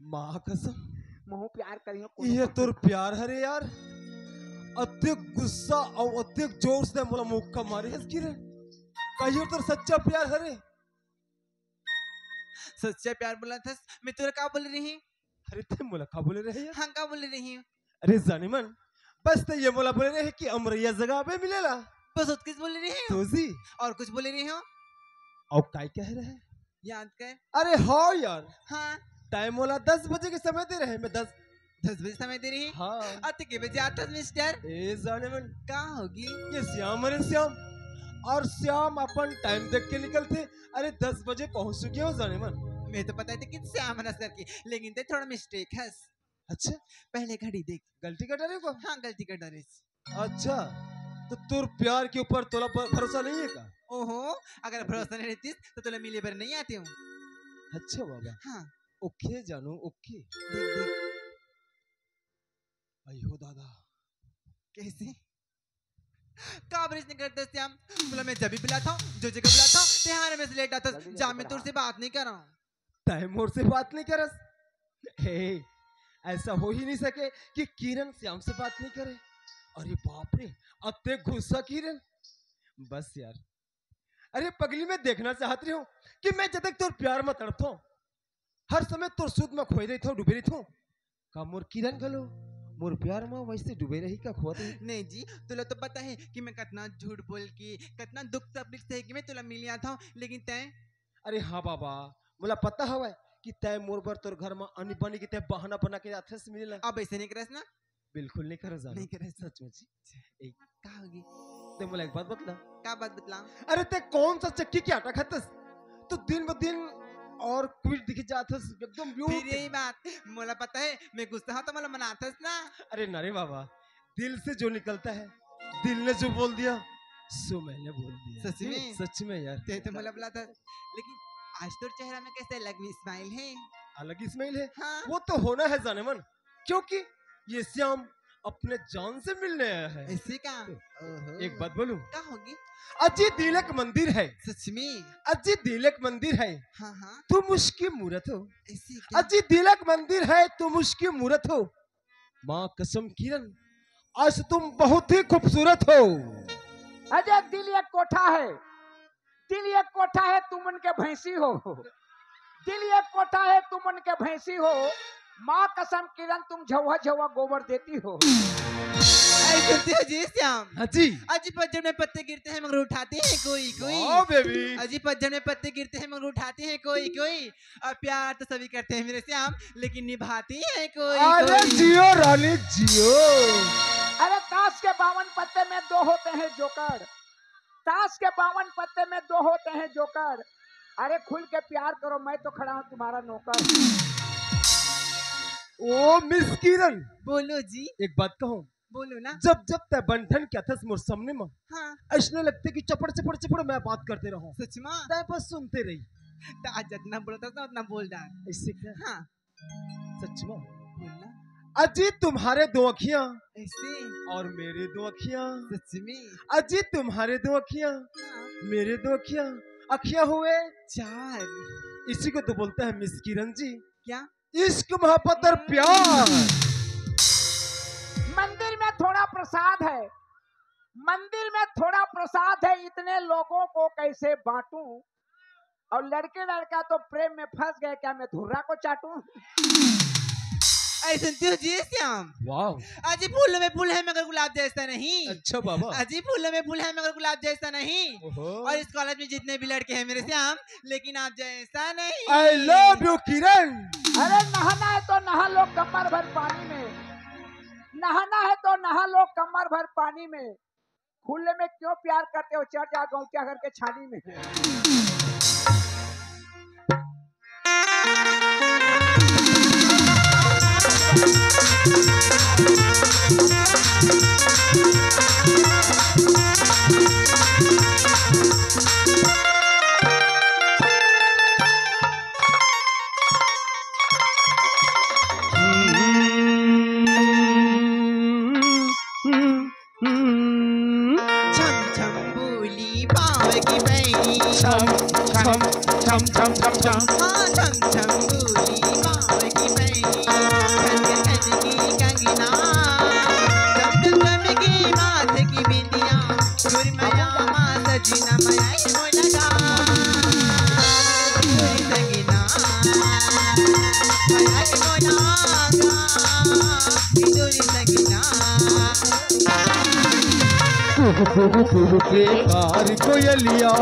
माँ कसम। महू प्यार करियो कोनो ये बात। तोर प्यार हरे यार। अतेक गुस्सा अउ अतेक जोर से मोला मुक्का मारे हस किरण। कहियो तोर सच्चा प्यार हरे। सच्चा प्यार बोला था, मैं तोरा का बोले रही? अरे ते मोला का बोले रहे यार? हाँ, का बोले रही? अरे जाने मन, बस ते ये मोला बोले रहे कि अमरैया जगह पे मिलेला। बस उतकिस बोले रहे हो? तो जी। और कुछ बोले रहे हो? अउ काय कह रहे? याद कर। अरे हाँ यार। हाँ। तैं मोला दस बजे के समय दे रहे, मैं दस दस बजे समय दे रही? हाँ। अउ ते के बजे आथस मिस्टर? ए जाने मन। का होगी? ये श्याम हरे श्याम। अउ श्याम अपन टाइम देख के निकलथे। अरे दस बजे पहुंच चुके हो जाने मन। मैं तो पता थी कि श्याम हरस करके, लेकिन ते थोड़ा मिस्टेक हस। अच्छा? पहले घड़ी देख। गलती कर डारे को? हाँ, गलती कर डारे। अच्छा, तो तोर प्यार के ऊपर तोला भ-, भरोसा नहीं है का? ओहो, अगर भरोसा नहीं रहतीस, तो तोला मिले बर नहीं आते हूँ। अच्छा बाबा। हाँ। ओके जानू, ओके। देख, देख। आई हो दादा। कैसे? का बरिस नहीं करते श्याम? बोला मैं जब भी बुलाता हूँ, जो जगह बुलाता हूँ, ते हर हमेशा लेट आता है। जल्दी जा, जल्दी मैं तोर से बात नहीं कर रहा हूँ। तैं मोर से बात नहीं करस। हे, ऐसा हो ही नहीं सके कि किरण श्याम से बात नहीं करे। अरे बाप रे, अतेक गुस्सा किरण। बस यार, अरे पगली, मैं देखना चाहत रही हूँ कि मैं जब तक तोर प्यार में तड़पता हूँ, हर समय तोर सुध में खोए रहता हूँ, डूबे रहता हूँ। का मोर किरण घलो मोर प्यार में वैसे डूबे रही का खोत रही? नहीं जी, तोला तो पता है कि मैं कितना झूठ बोल के, कितना दुख तकलीफ सह के मैं तोला मिले आता हूँ, लेकिन तैं अरे हाँ बाबा, मोला पता हवय कि तैं मोर बर तोर घर म आनी बानी के तैं बहाना बना के आथस मिले ला। अब ऐसे नहीं करस ना? बिल्कुल नहीं करस जानू। नहीं करस। सच में जी। ए, का होगी? तैं मोला एक बात बतला। का बात बतला? अरे तैं कौन सा चक्की के आटा खाथस? तू दिन ब दिन और क्विट दिखे जाथस, एकदम ब्यूट। फिर यही बात, मोला पता है, मैं गुस्सा हूँ तो मोला मनाथस ना। अरे ना रे बाबा, दिल से जो निकलता है, दिल ने जो बोल दिया, सो मैंने बोल दिया। सच में? सच में यार। तैं तो मोला बुलाथस, लेकिन आज तोर चेहरा में कैसे अलग ही स्माइल है। अलग ही स्माइल है? हाँ। वो तो होना है जानेमन, क्योंकि ये श्याम अपने जान से मिलने आया है। ऐसे का? ओहो। एक बात बोलूं? का होगी? अजी दिल एक मंदिर है। सच में? अजी दिल एक मंदिर है। हाँ, हाँ। तुम उसकी मूरत हो। ऐसे का? अजी दिल एक मंदिर है, तुम उसकी मूरत हो। माँ कसम किरण, आज तुम बहुत ही खूबसूरत हो। अजय, दिल एक कोठा है, दिल एक कोठा है, तुम उनके भैंसी हो। दिल एक कोठा है, तुम उनके भैंसी हो। माँ कसम किरण, तुम झौवा झौवा गोबर देती हो। ऐ सुनते हो जी श्याम? हाँ जी। अजी पतझड़ में पत्ते गिरते हैं मगर उठाते हैं कोई कोई। वाह बेबी। अजी पतझड़ में पत्ते गिरते हैं मगर उठाते हैं कोई कोई। और प्यार तो सभी करते हैं मेरे श्याम, लेकिन निभाते हैं कोई अरे कोई। जियो रानी जियो। अरे ताश के बावन पत्ते में दो होते हैं जोकर, ताश के बावन पत्ते में दो होते हैं जोकर। अरे खुल के प्यार करो, मैं तो खड़ा हूँ तुम्हारा नौकर। ओ मिस किरण। बोलो जी। एक बात कहूँ? बोलो ना। जब जब तै बंठन क्या थस मोर सामने में, हाँ। ऐसने लगते कि चपड़ चपड़ चपड़ मैं बात करते रहूं। सच में? तै बस सुनते रही। तो आज जितना बोलता था उतना बोल डाल। ऐसे क्या? हाँ। सच में? बोलना। अजी तुम्हारे दो अखियां ऐसे। और मेरे दो अखियां। सच में? अजी तुम्हारे दो अखियां, हाँ। मेरे दो अखियां, अखियां हुए चार। इसी को तो बोलते हैं मिस किरण जी। क्या? इश्क मोहब्बत और प्यार। मंदिर में थोड़ा प्रसाद है, मंदिर में थोड़ा प्रसाद है, इतने लोगों को कैसे बांटूं? और लड़के लड़का तो प्रेम में फंस गए, क्या मैं धुर्रा को चाटूं? ऐ सुनते हो जी श्याम? वाह। अजी फूलों में फूल है मगर गुलाब जैसा नहीं। अच्छा बाबा। अजी फूलों में फूल है मगर गुलाब जैसा नहीं। ओहो। और इस कॉलेज में जितने भी लड़के हैं मेरे श्याम, लेकिन आप जैसा नहीं। I love you किरण। अरे नहाना है तो नहा लो कमर भर पानी में, नहाना है तो नहा लो कमर भर पानी में। खुले में क्यों प्यार करते हो, चढ़ जाओ गौटिया घर के छानी में। छम छम बोली पाँव की पैनी। छम छम छम छम छम छम। हाँ, छम छम बोली पाँव की पैनी। खन खन की कंगना, चम चम चम की माथ की बिंदिया। सुरमया माँ सजना मया ही मोला गा। सुर संगना, मया ही मोला गा। सुर संगना। कुहू कुहू कुहू के कार कोयलिया,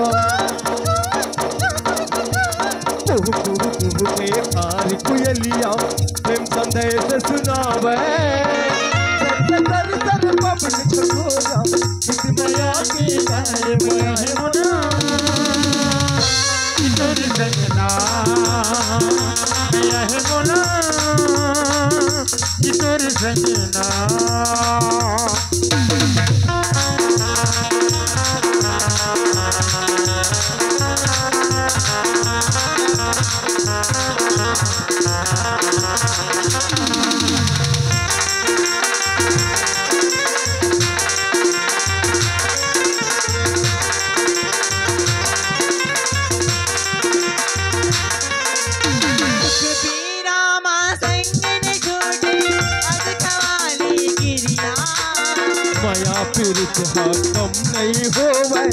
कुहू कुहू कुहू के कार कोयलिया, प्रेम संदेश सुनावे। सर सर सर पवन झकोरा, चित मया के गाए मया है मोना। तोर संगना, मया है मोना। कि तोर संगना। सुखबीरा माँ संग ने छोड़े अध खवाली गिरिया। मया पीरित हा कम नहीं होवे,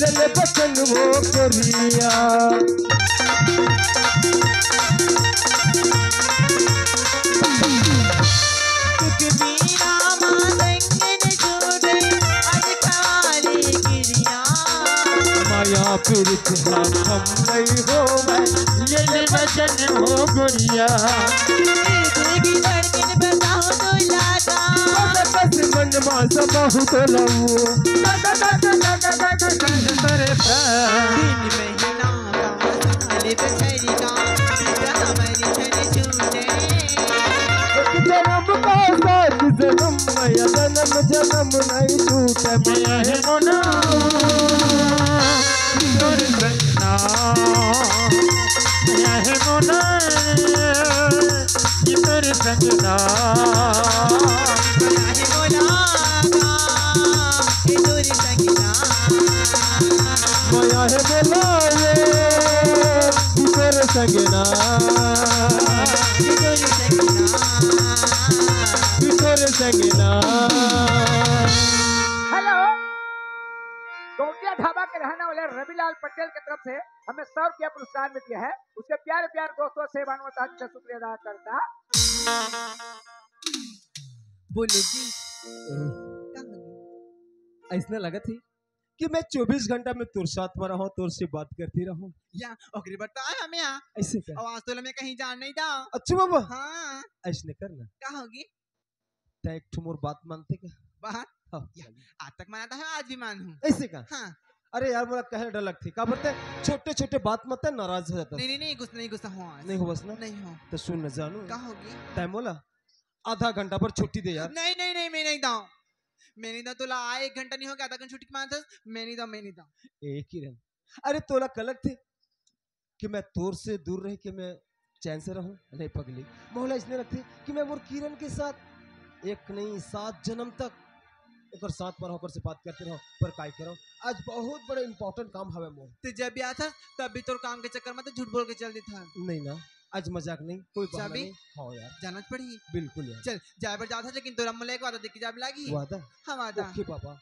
ले ले बचन वो करिया। सुखबीरा माँ संग ने छोड़े अध खवाली गिरिया। मया पीरित हा कम नहीं होवे, ये ले बचन हो गोरिया। दिल की धड़कन बताओ तो लागा। बस बस मन मा समहु तो लऊ। तक तक तक तक तक तक तरे प्यार। दिन महीना का साल बछरी का, हमारी छन छूटे। एक जन्म का साथ जन्म, मया जन्म जन्म नहीं छूटे। मया है मोना, तोर संगना। मया है मोना, तोर संगना। किशोर संगीना। किशोर संगीना। हेलो, गौटिया ढाबा के रहने वाले रविलाल पटेल की तरफ से हमें सौ रुपया पुरस्कार मिल गया है। उसके प्यारे प्यारे दोस्तों से मानवता का शुक्रिया अदा करता। बोलो जी। का होगी? ऐसने लगत ही कि मैं चौबीस घंटा में तोर साथ में रहूं, तोर से बात करती रहूं। या, ओकरे बर तो आए हमें यहाँ। ऐसे का? और आज तो मैं कहीं जान नहीं दा। अच्छा बाबा। हाँ। ऐसने करना। का होगी? तै एक ठो मोर बात मानते का? बात? हाँ। या, आज तक माना था, आज भी मानहूँ। ऐसे का? हाँ। अरे यार, मोला कहे डर लगथे। का बोलते? छोटे-छोटे बात में तै नाराज हो जाता। नहीं, नहीं, नहीं, गुस्सा, नहीं गुस्सा हूँ आज। नहीं हो बस ना? नहीं हो। तो सुन ना जानू। का होगी? तै मोला आधा घंटा पर छुट्टी दे यार। नहीं, नहीं, नहीं, मैं नहीं दाऊँ। मैं नहीं दाऊँ, तोला आए एक घंटा नहीं हो गया, आधा घंटा छुट्टी मांगथस, मैं नहीं दाऊँ, मैं नहीं दाऊँ। ए किरण, अरे तोला कलक थे कि मैं तोर से दूर रह के मैं चैन से रहूं? नहीं पगली, मोला इसने लगथे कि मैं मोर किरण के साथ एक नहीं सात जन्म तक ओकर साथ पर होकर से बात करते रहूं। पर काय करो, आज बहुत बड़ा इंपॉर्टेंट काम हवे मोर। ते जब भी आथस, तब भी तोर काम के चक्कर में तो झूठ बोल के चल देथस। नहीं ना, आज मजाक नहीं, कोई बहाना चाबी? नहीं। हाँ यार। जाना पड़ही। बिल्कुल यार। चल, जाए बर जाथस, लेकिन तोला मोला एक वादा दे के जाए बर लागही। वादा? हाँ, वादा। ओके पापा,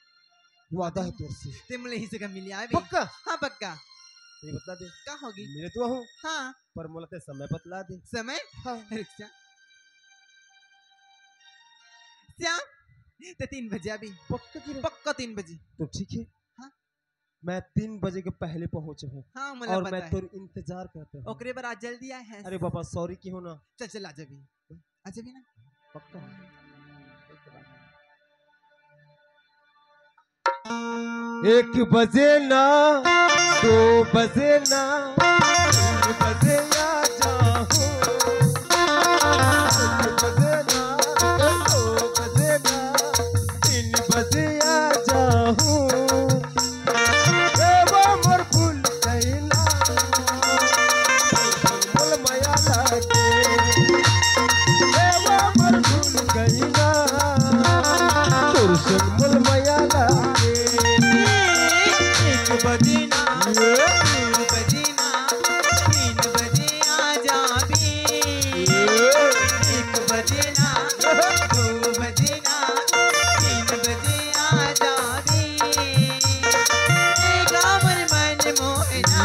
वादा है तोर से। ते मोला इही जगह मिल आबे। पक्का? हाँ, पक्का। ये बता दे। का होगी? मिले तो हूँ। हाँ। पर मोला ते समय बतला दे। समय? हाँ। रुक जा। श्याम, ते तीन बजे आबे। पक्का की रे? पक्का तीन बजे। तो ठीक है। हाँ। मैं तीन बजे के पहले पहुंचे हूँ। हाँ, मोला और पता मैं है। तोर इंतजार करते हूँ। ओकरे बर आज जल्दी आए हैं। अरे बाबा, सॉरी की हो ना। चल, चल, आ जाबे। आ जाबे ना? पक्का। एक बजे ना, दो बजे ना, तीन बजे आ जाहूँ। एक बजे ना, दो बजे ना, तीन बजे आ जाहूँ। ए वो मोर फूल कैला, मोर मया लागे। ए वो मोर फूल कैला, तोर संग मोर मया लागे। एक बजे ना, ये दो बजे ना, तीन बजे आ जाबे। ये एक बजे ना, दो बजे ना, तीन बजे आ जाबे। ए गाँव मन मोहना,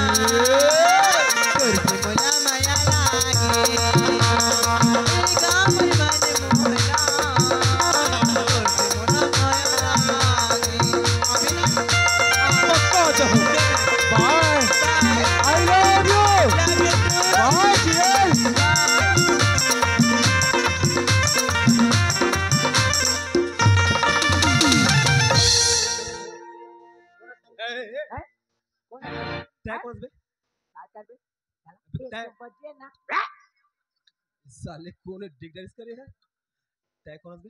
तोर से मोला मया लागे। ए गाँव मन मोहना, तोर से मोला मया लागे। अभी ना, पक्का जाहूँ। Bye. I love you. Bye, dear. ए, ए, ए। हैं? कौन है? तै कौन बे? का करबे? साला, तै एक बजे ना। साले कौन है? डिगडरिस करे है? तै कौन बे?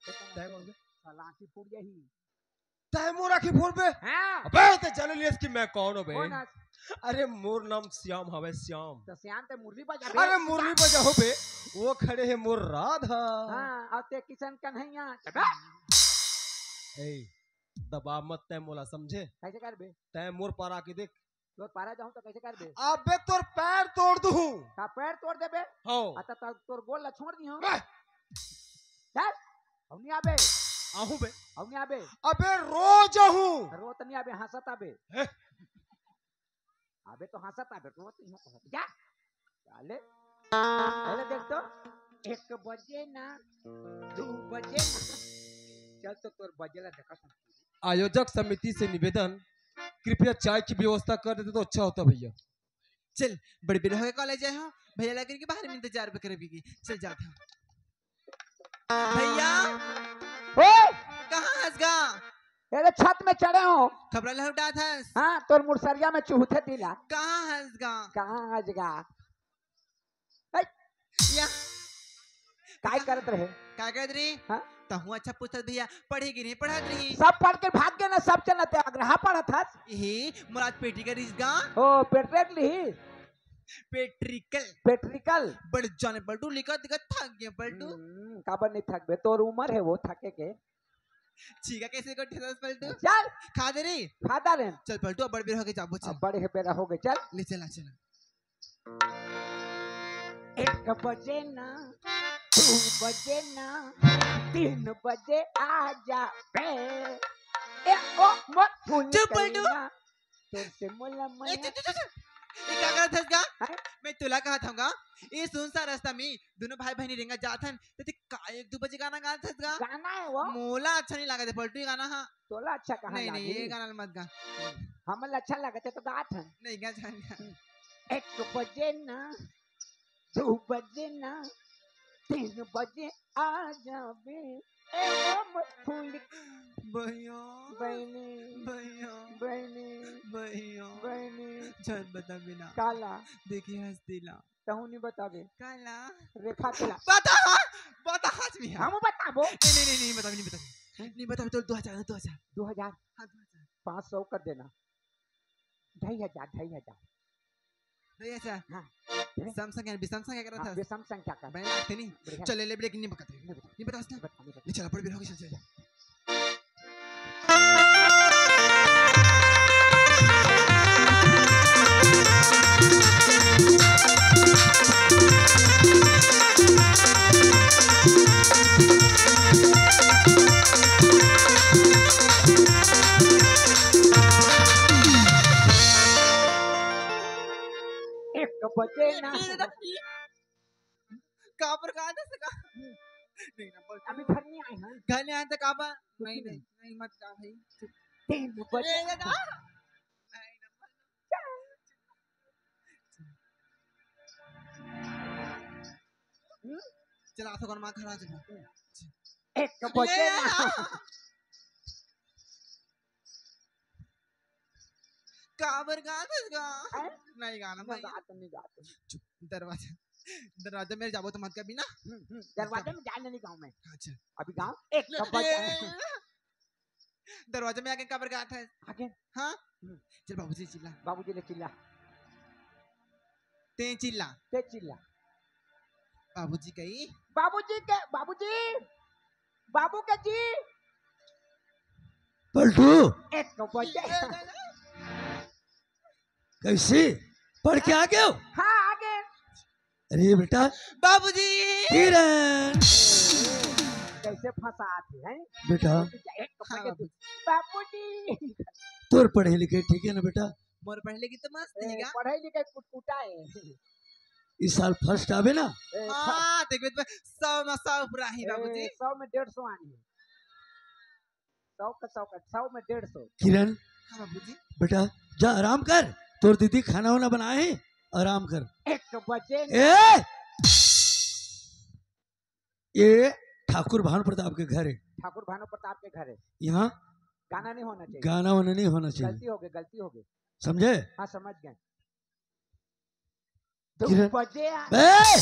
तै कौन बे? साला आँखी फूट जाही। तै मोर आँखी फोड़बे? हाँ। अबे, तै जान लियस कि मैं कौन हूँ बे? कौन हस? अरे, मोर नाम श्याम हवे, श्याम। तो श्याम ते मुरली बजा बे। अरे, मुरली बजा हो बे। वो खड़े है मोर राधा। हाँ, और ते किशन कन्हैया। ए, दबा मत तै मोला, समझे? कैसे करबे? तै मोर पारा आके देख। तोर पारा जाहूं तो कैसे करबे? अबे तोर पैर तोड़ दूं। का पैर तोड़ देबे? हो। अच्छा, तो तोर गोड़ ला छोड़ दिहूं। बे। चल, अब नहीं आबे। आहूं बे। अब नहीं आबे। अबे रोज आहूं। रोज नहीं आबे, हंसत आबे। हैं? अबे तो हंसत आबे, रोज नहीं हो। जा। साले, पहले देख तो, एक बजे ना, दो बजे ना। चल तो तोर बजे ला देखा सुन। आयोजक समिति से निवेदन, कृपया चाय की व्यवस्था कर देते तो अच्छा होता भैया। चल, बड़े बेरा होगे कॉलेज आए हो, भैया लगे के बाहर में इंतजार भी करे भी। चल जाते हैं। भैया, ओए! कहाँ हंस गा? अरे छत में चढ़े हो। खबरा लहुटा था। हाँ, तोर मुरसरिया में चूहते दिला। कहाँ हंस गा? कहाँ हंस गा? ए! या। काय करत रहे? काय करत रही? हाँ? तहूँ अच्छा पूछत भैया, पढ़े कि नहीं पढ़त रही? सब पढ़ के भाग गए ना, सब चलते अग्रहा पढ़त हस। यही, मुराद पेटी का रिश्ता। ओ, पेट्रेट लिही? पेट्रिकल। पेट्रिकल? बड़ जाने पलटू, लिखा दिखा थक गया पलटू। हम्म, काबर नहीं थकबे? तोर उम्र है वो थके के। चीका कैसे को ठेलस पलटू? चल। खा दे रे। खा दे रे। चल पलटू, अब बड़ बेरा होगे, जाबो चल। अब बड़े बेरा होगे, चल। ले चला, चला। एक बजे ना, दू बजे ना, तीन बजे आ जाबे। ए ओ मोर फूल चुप, पलटू। कइना, तोर से मोला ए, मया। चुप, चुप, चुप, चुप। ये का करत हस गा? हैं? मैं तोला कहत हूँ गा, ये सुनसान रस्ता में दोनों भाई बहनी रेंगत जात हन, त ते का एक दू बजे गाना गात हस गा? गाना है वो। मोला अच्छा नहीं लागत है पलटू ये गाना, हाँ। तोला अच्छा कहाँ नहीं, नहीं, लागही? ये गाना ल मत गा। हमन ला अच्छा लागत है तो गात हन। नहीं गा, जान गा। एक बजे ना, दू बजे ना, तीन बजे आ जाबे। ए ओ मोर फूल भैया, बहिनी, भैया, बहिनी, भैया। बहिनी। झन बताबे ना। काला? देखी हस्ती ला। तहूँ नहीं बताबे। काला? रेखा के ला। बता, बता आज भी। हम बताबो। नहीं, नहीं, नहीं, नहीं बताबे, नहीं बताबे। नहीं बताबे, तो दो हजार, दो हजार। दो हजार? हाँ, दो हजार। पाँच सौ कर देना। ढाई हजार, ढाई हजार। ढाई हजार? हाँ। समसंग है, अभी समसंग क्या कर रहा हाँ, था? अभी समसंग क्या कर? मैं लागते नहीं। बढ़िया। चल, ले, ले, लेकिन नहीं बताते। नहीं बता। नहीं बता उसने। नहीं बता, नहीं बता। ले, चल, अपन भी हो गई, चल, चल। एक बजे ना। काबर का दस का? नहीं ना, बोल। अभी घर नहीं आए हैं। घर नहीं आए तो काबर? नहीं, नहीं, नहीं, मत का भाई। तीन बजे। ए, दादा। नहीं ना, बोल। हम्म? चला, तो कौन माँ घर आ जाएगा? एक बजे ए, ना। दादा। काबर गात हस गा? हैं? नहीं गाना नहीं भाई। गात, नहीं गात। चुप, दरवाजा, दरवाजा में जाबो तो मत कभी ना। हम्म, हम्म, दरवाजा में जाए नहीं गाँव में। अच्छा। अभी गाँव एक ले, कब्बा ले। जाए। दरवाजा में आके काबर गात हस? आके? हाँ? हम्म। चल बाबूजी चिल्ला। बाबूजी ले चिल्ला। ते चिल्ला। ते चिल्ला। बाबूजी कही। बाबूजी के, बाबूजी, बाबू के जी। पलटू। एक बजे। कैसे? पढ़ के आ गए हो? हाँ, आ गए। अरे बेटा। बाबूजी। किरण। कैसे फंसात है, हैं? बेटा। एक बजे। हाँ। बाबूजी। तोर पढ़े लिखे ठीक है ना बेटा? मोर पढ़े लिखे तो मस्त ए, है गा। पढ़े लिखे कुटकुटा है। इस साल फर्स्ट आवे ना? ए, हाँ, देखबे तो सौ में सौ पूरा ही ए, बाबूजी। सौ में डेढ़ सौ आनी है। सौ का सौ का, सौ में डेढ़ सौ। किरण। हाँ बाबूजी। बेटा, जा आराम कर, तोर दीदी खाना वाना बनाए है, आराम कर। एक बजे। ए! ये ठाकुर भानु प्रताप के घर है। ठाकुर भानु प्रताप के घर है। यहाँ गाना नहीं होना चाहिए। गाना वाना नहीं होना चाहिए। गलती हो गई, गलती हो गई। समझे? हाँ, समझ गए। दो किरण। बजे आ- ए!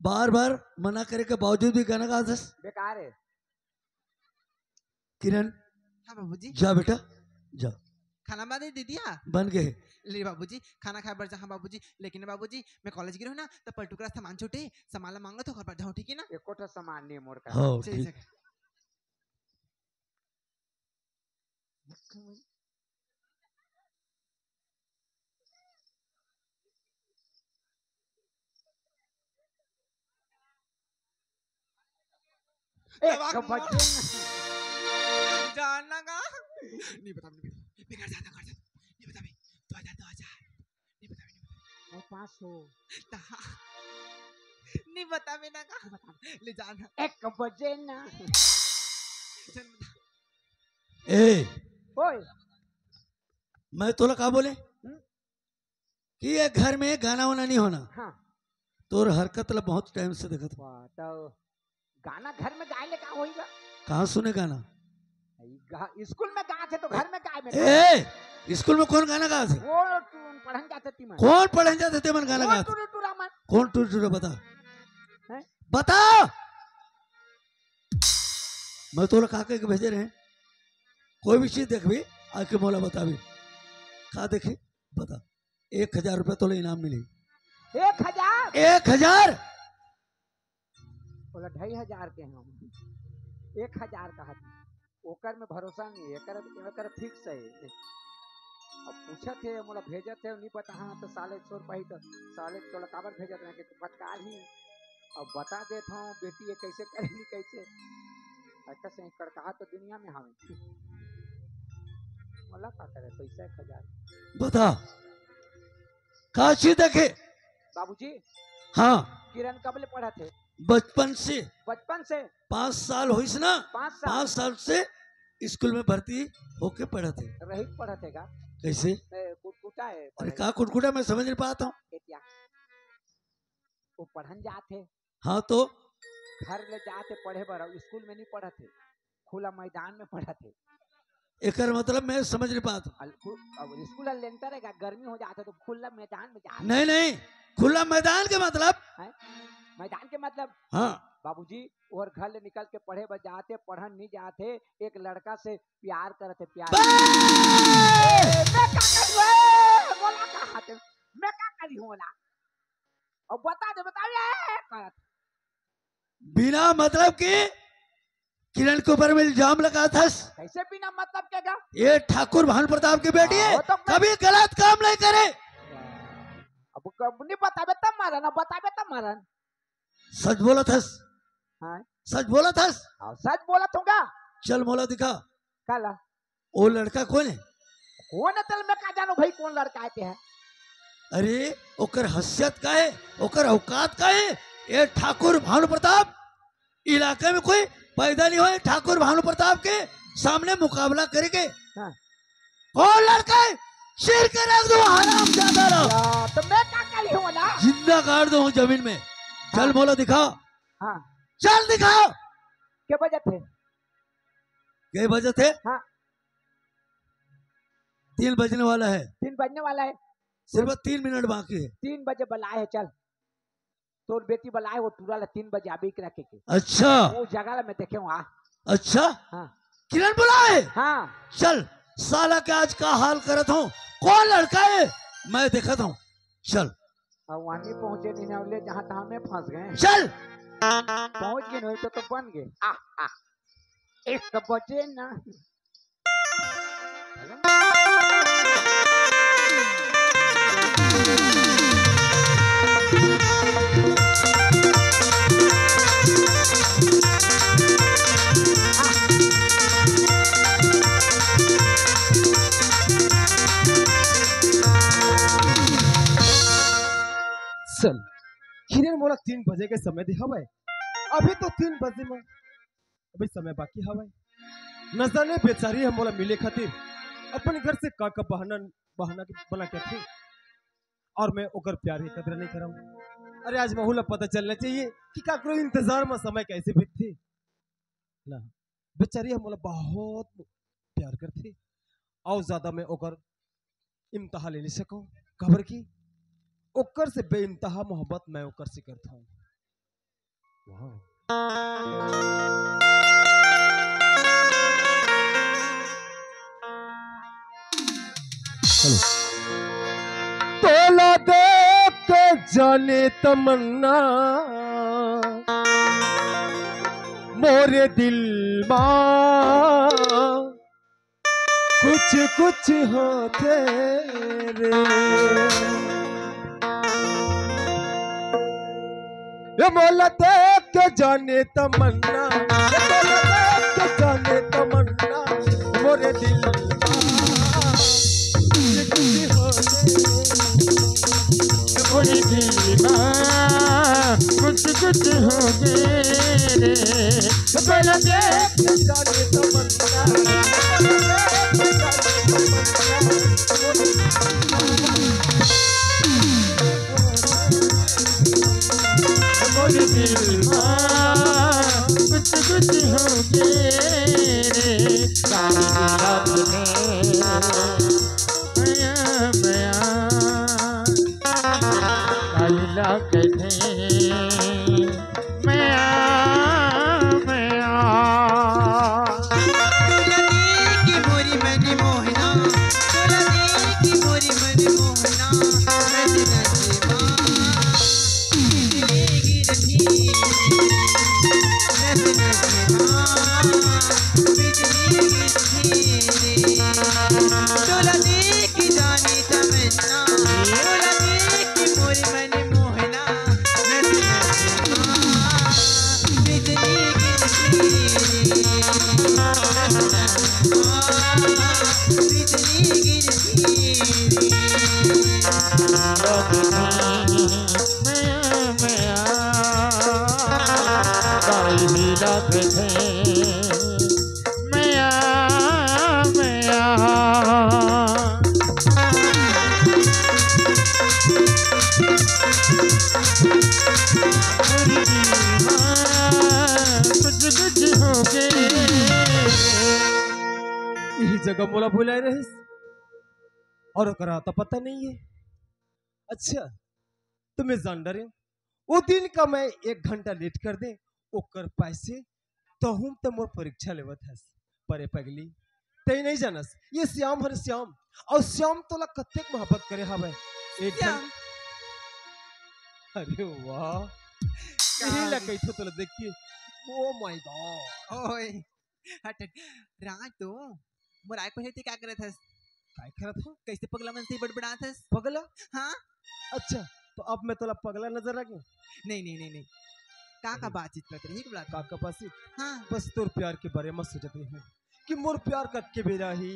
बार बार मना करे के बावजूद भी गाना गा दस। बेकार है। किरण। हाँ बाबूजी। जा बेटा, जा। खाना बना दे दीदी? हाँ। बन गए। ले बाबूजी, खाना खाए बर जा। हाँ बाबूजी, लेकिन बाबूजी, मैं कॉलेज गिरो ना, तो पलटू करा सामान छूटे, सामान ला मांगो तो घर पर जाओ, ठीक है ना? एको ठो सामान नहीं मोर का। हाँ, चलिए, ठीक। चलिए। ए, दवा कब बच गया? जानना का? नहीं बता, नहीं बता। बेकार जाता कर दे। नहीं बता बे। दो हजार, दो हजार। नहीं बता बे, नहीं बता। वो पाँच सौ। ता-, नहीं बता बे ना का? नहीं बता। ले जाना। एक बजे ना। चल बता। ए, ओए। मैं तोला का बोले? हम्म? कि ये घर में गाना वाना नहीं होना। हाँ। तोर हरकत ला बहुत टाइम से देखत। वाह, तो गाना घर में गाए ले का होई गा? कहाँ सुने गाना? ई गा-, स्कूल में गात है तो घर में गाए में ए, स्कूल में कौन गाना गात है? वो तू पढ़न जाते ती मन। कौन पढ़न जाते ती मन गाना वो गात? टुरी टुरा मन। कौन टुरी टुरा बता? हैं? बता। मैं तोला का कह के भेजे रहे? कोई भी चीज देखबी, आके मोला बताबी। का देखे? बता। एक हजार रुपया तोला इनाम मिली। एक हजार? एक हजार। बोला, ढाई हजार के हम। एक हजार का हाथ। ओकर में भरोसा नहीं है, एकर, एकर फिक्स है। अब पूछत हे, मोला भेजत हे, नहीं पता, हाँ, तो साले चोर पाही तो साले तोला काबर भेजत रहे, कि फटकार ही। अब बता देत हूँ, बेटी ये कैसे करेगी, कैसे? अच्छा से कड़काहा तो दुनिया में हावे। मोला का करे, पैसा एक हजार। बता, का चीज देखे? बाबूजी। हाँ। किरण कब ले पढ़त हे? बचपन से। बचपन से? पाँच साल होइस ना? पाँच साल। पाँच साल से स्कूल में भर्ती होके पढ़त हे। रहित पढ़त हे का? कैसे? ए, कुटकुटा हे अरे पढ़े। का कुटकुटा, मैं समझ नहीं पाता हूँ। ए, क्या? वो पढ़न जात हे। हाँ तो? घर ले जात हे पढ़े बर, अउ स्कूल में नहीं पढ़त हे, खुला मैदान में पढ़त हे। एकर मतलब मैं समझ नहीं पात। अल-, खु-, अब स्कूल ह लेंटर हे का, गर्मी हो जात हे तो खुला मैदान में जात हे। नहीं, नहीं, खुला मैदान के मतलब? हैं? मैदान के मतलब? हाँ। बाबूजी, ओहर घर ले निकल के पढ़े बर जात हे, पढ़न नहीं जात हे, एक लड़का से प्यार करत हे, प्यार। बे! ए, मैं का करी हूँ? ए, मोला का हाथे? मैं का करी हूँ ओला? अब बता दे, बता दे, ए, करत। बिना मतलब के किरण के ऊपर में इल्जाम लगाथस। कैसे बिना मतलब के गा? ये ठाकुर भानु प्रताप के बेटी हे, हाँ, वो तो मैं कभी गलत काम नहीं करे। अब कब नहीं बताबे तब मारन, अब बताबे तब मारन। सच बोलत हस? हाँ। सच बोलत हस? हाँ, सच बोलत हूँ गा। चल मोला दिखा। काला? वो लड़का कोन हे? कोन हे तेला मैं का जानों भाई, कोन लड़का हे ते ह? अरे, ओकर हैसियत का हे, ओकर औकात का हे? ए ठाकुर भानु प्रताप, इलाका में कोई पैदा नहीं होय ठाकुर भानु प्रताप के सामने मुकाबला करे के। हाँ। कोन लड़का हे? चीर के रख दूँ, हरामजादा ला। या, तो मैं का करी हूँ ना? जिंदा गाड़ दूँ जमीन में। चल हाँ। मोला दिखा। हाँ। चल दिखा। के बजत हे? के बजत हे? हाँ। तीन बजने वाला हे। तीन बजने वाला हे। सिर्फ तीन मिनट बाकी हे। तीन बजे बलाए हे, चल। तोर बेटी बलाए हे, वो टूरा ला तीन बजे आबे के रखे के। अच्छा। वो जगह ला मैं देखे हूँ, आ। अच्छा। हाँ। किरण बलाए हे? हाँ। चल, साला के आज का हाल करत हूँ, कोन लड़का हे, मैं देखत हूँ। चल। अब वहाँ नहीं पहुँचे, नहीं, ले जहाँ तहाँ में फंस गए। चल। पहुँच गए नहीं तो, तो बन गए। आ, आ। एक बजे ना। चल, किरण मोला तीन बजे के समय दे हवय, अभी तो तीन बजे में अभी समय बाकी हवय। न जाने बेचारी ह मोला मिले खातिर अपन घर से का का बहाना, बहाना के बना के आथे, और मैं ओकर प्यार के कदर नहीं करम। अरे, आज महू ला पता चलना चाहिए कि काकरो इंतजार में समय कैसे बीतथे। ना, बेचारी ह मोला बहुत प्यार करथे, और ज्यादा मैं ओकर इम्तहा ले नहीं सकूं, काबर कि ओकर से बेइंतहा मोहब्बत मैं ओकर से करता हूँ। वाह। हेलो। तोला देख के जाने तमन्ना मोरे दिल मा कुछ कुछ होथे रे। ये मोला देख के जाने तमन्ना, ये मोला देख के जाने तमन्ना, मोरे दिल मा कुछ कुछ होथे रे। मोरे दिल मा कुछ कुछ होथे रे। ये मोला देख के जाने तमन्ना, मोर दिल मा कुछ कुछ होगे रे, काली रात में मया मया, काली रात में मया मया। तोला देख के मोरी मन मोहना, तोला देख के मोरी मन मोहना, नच नच मा बिजली गिरथे, नच नच मा बिजली गिरथे रे। तोला देख के ही लागथे। मया, मया। कुछ, कुछ होगे। यही जगह मोला बुलाए रहिस। अउ ओकरा तो पता नहीं है। अच्छा, तो मैं जान डरे, वो दिन का मैं एक घंटा लेट कर दे, ओकर पैसे, तहूं ते मोर परीक्षा लेवत हस। पर ए पगली, तैं नहीं जानस, ये श्याम हरे श्याम, अउ श्याम तोला कतेक मोहब्बत करे हवे। एक घं-, श्याम। अरे वाह, का यही ला रे? कहिथों तोला देख के, oh my God। ओए, हट, हट। राज तो, मोर आय पहिले ते का करत हस? काय करत हस? कैसे पगला मन से बड़बड़ात हस? पगला? हाँ। अच्छा, तो अब मैं तोला पगला नजर आ गया? नहीं, नहीं, नहीं, नहीं। का, का अरे। बातचीत करत रही, एक बात। का, का बातचीत? हाँ। बस तोर प्यार के बारे में सोचत रही हूँ कि मोर प्यार कब के बेरा ही,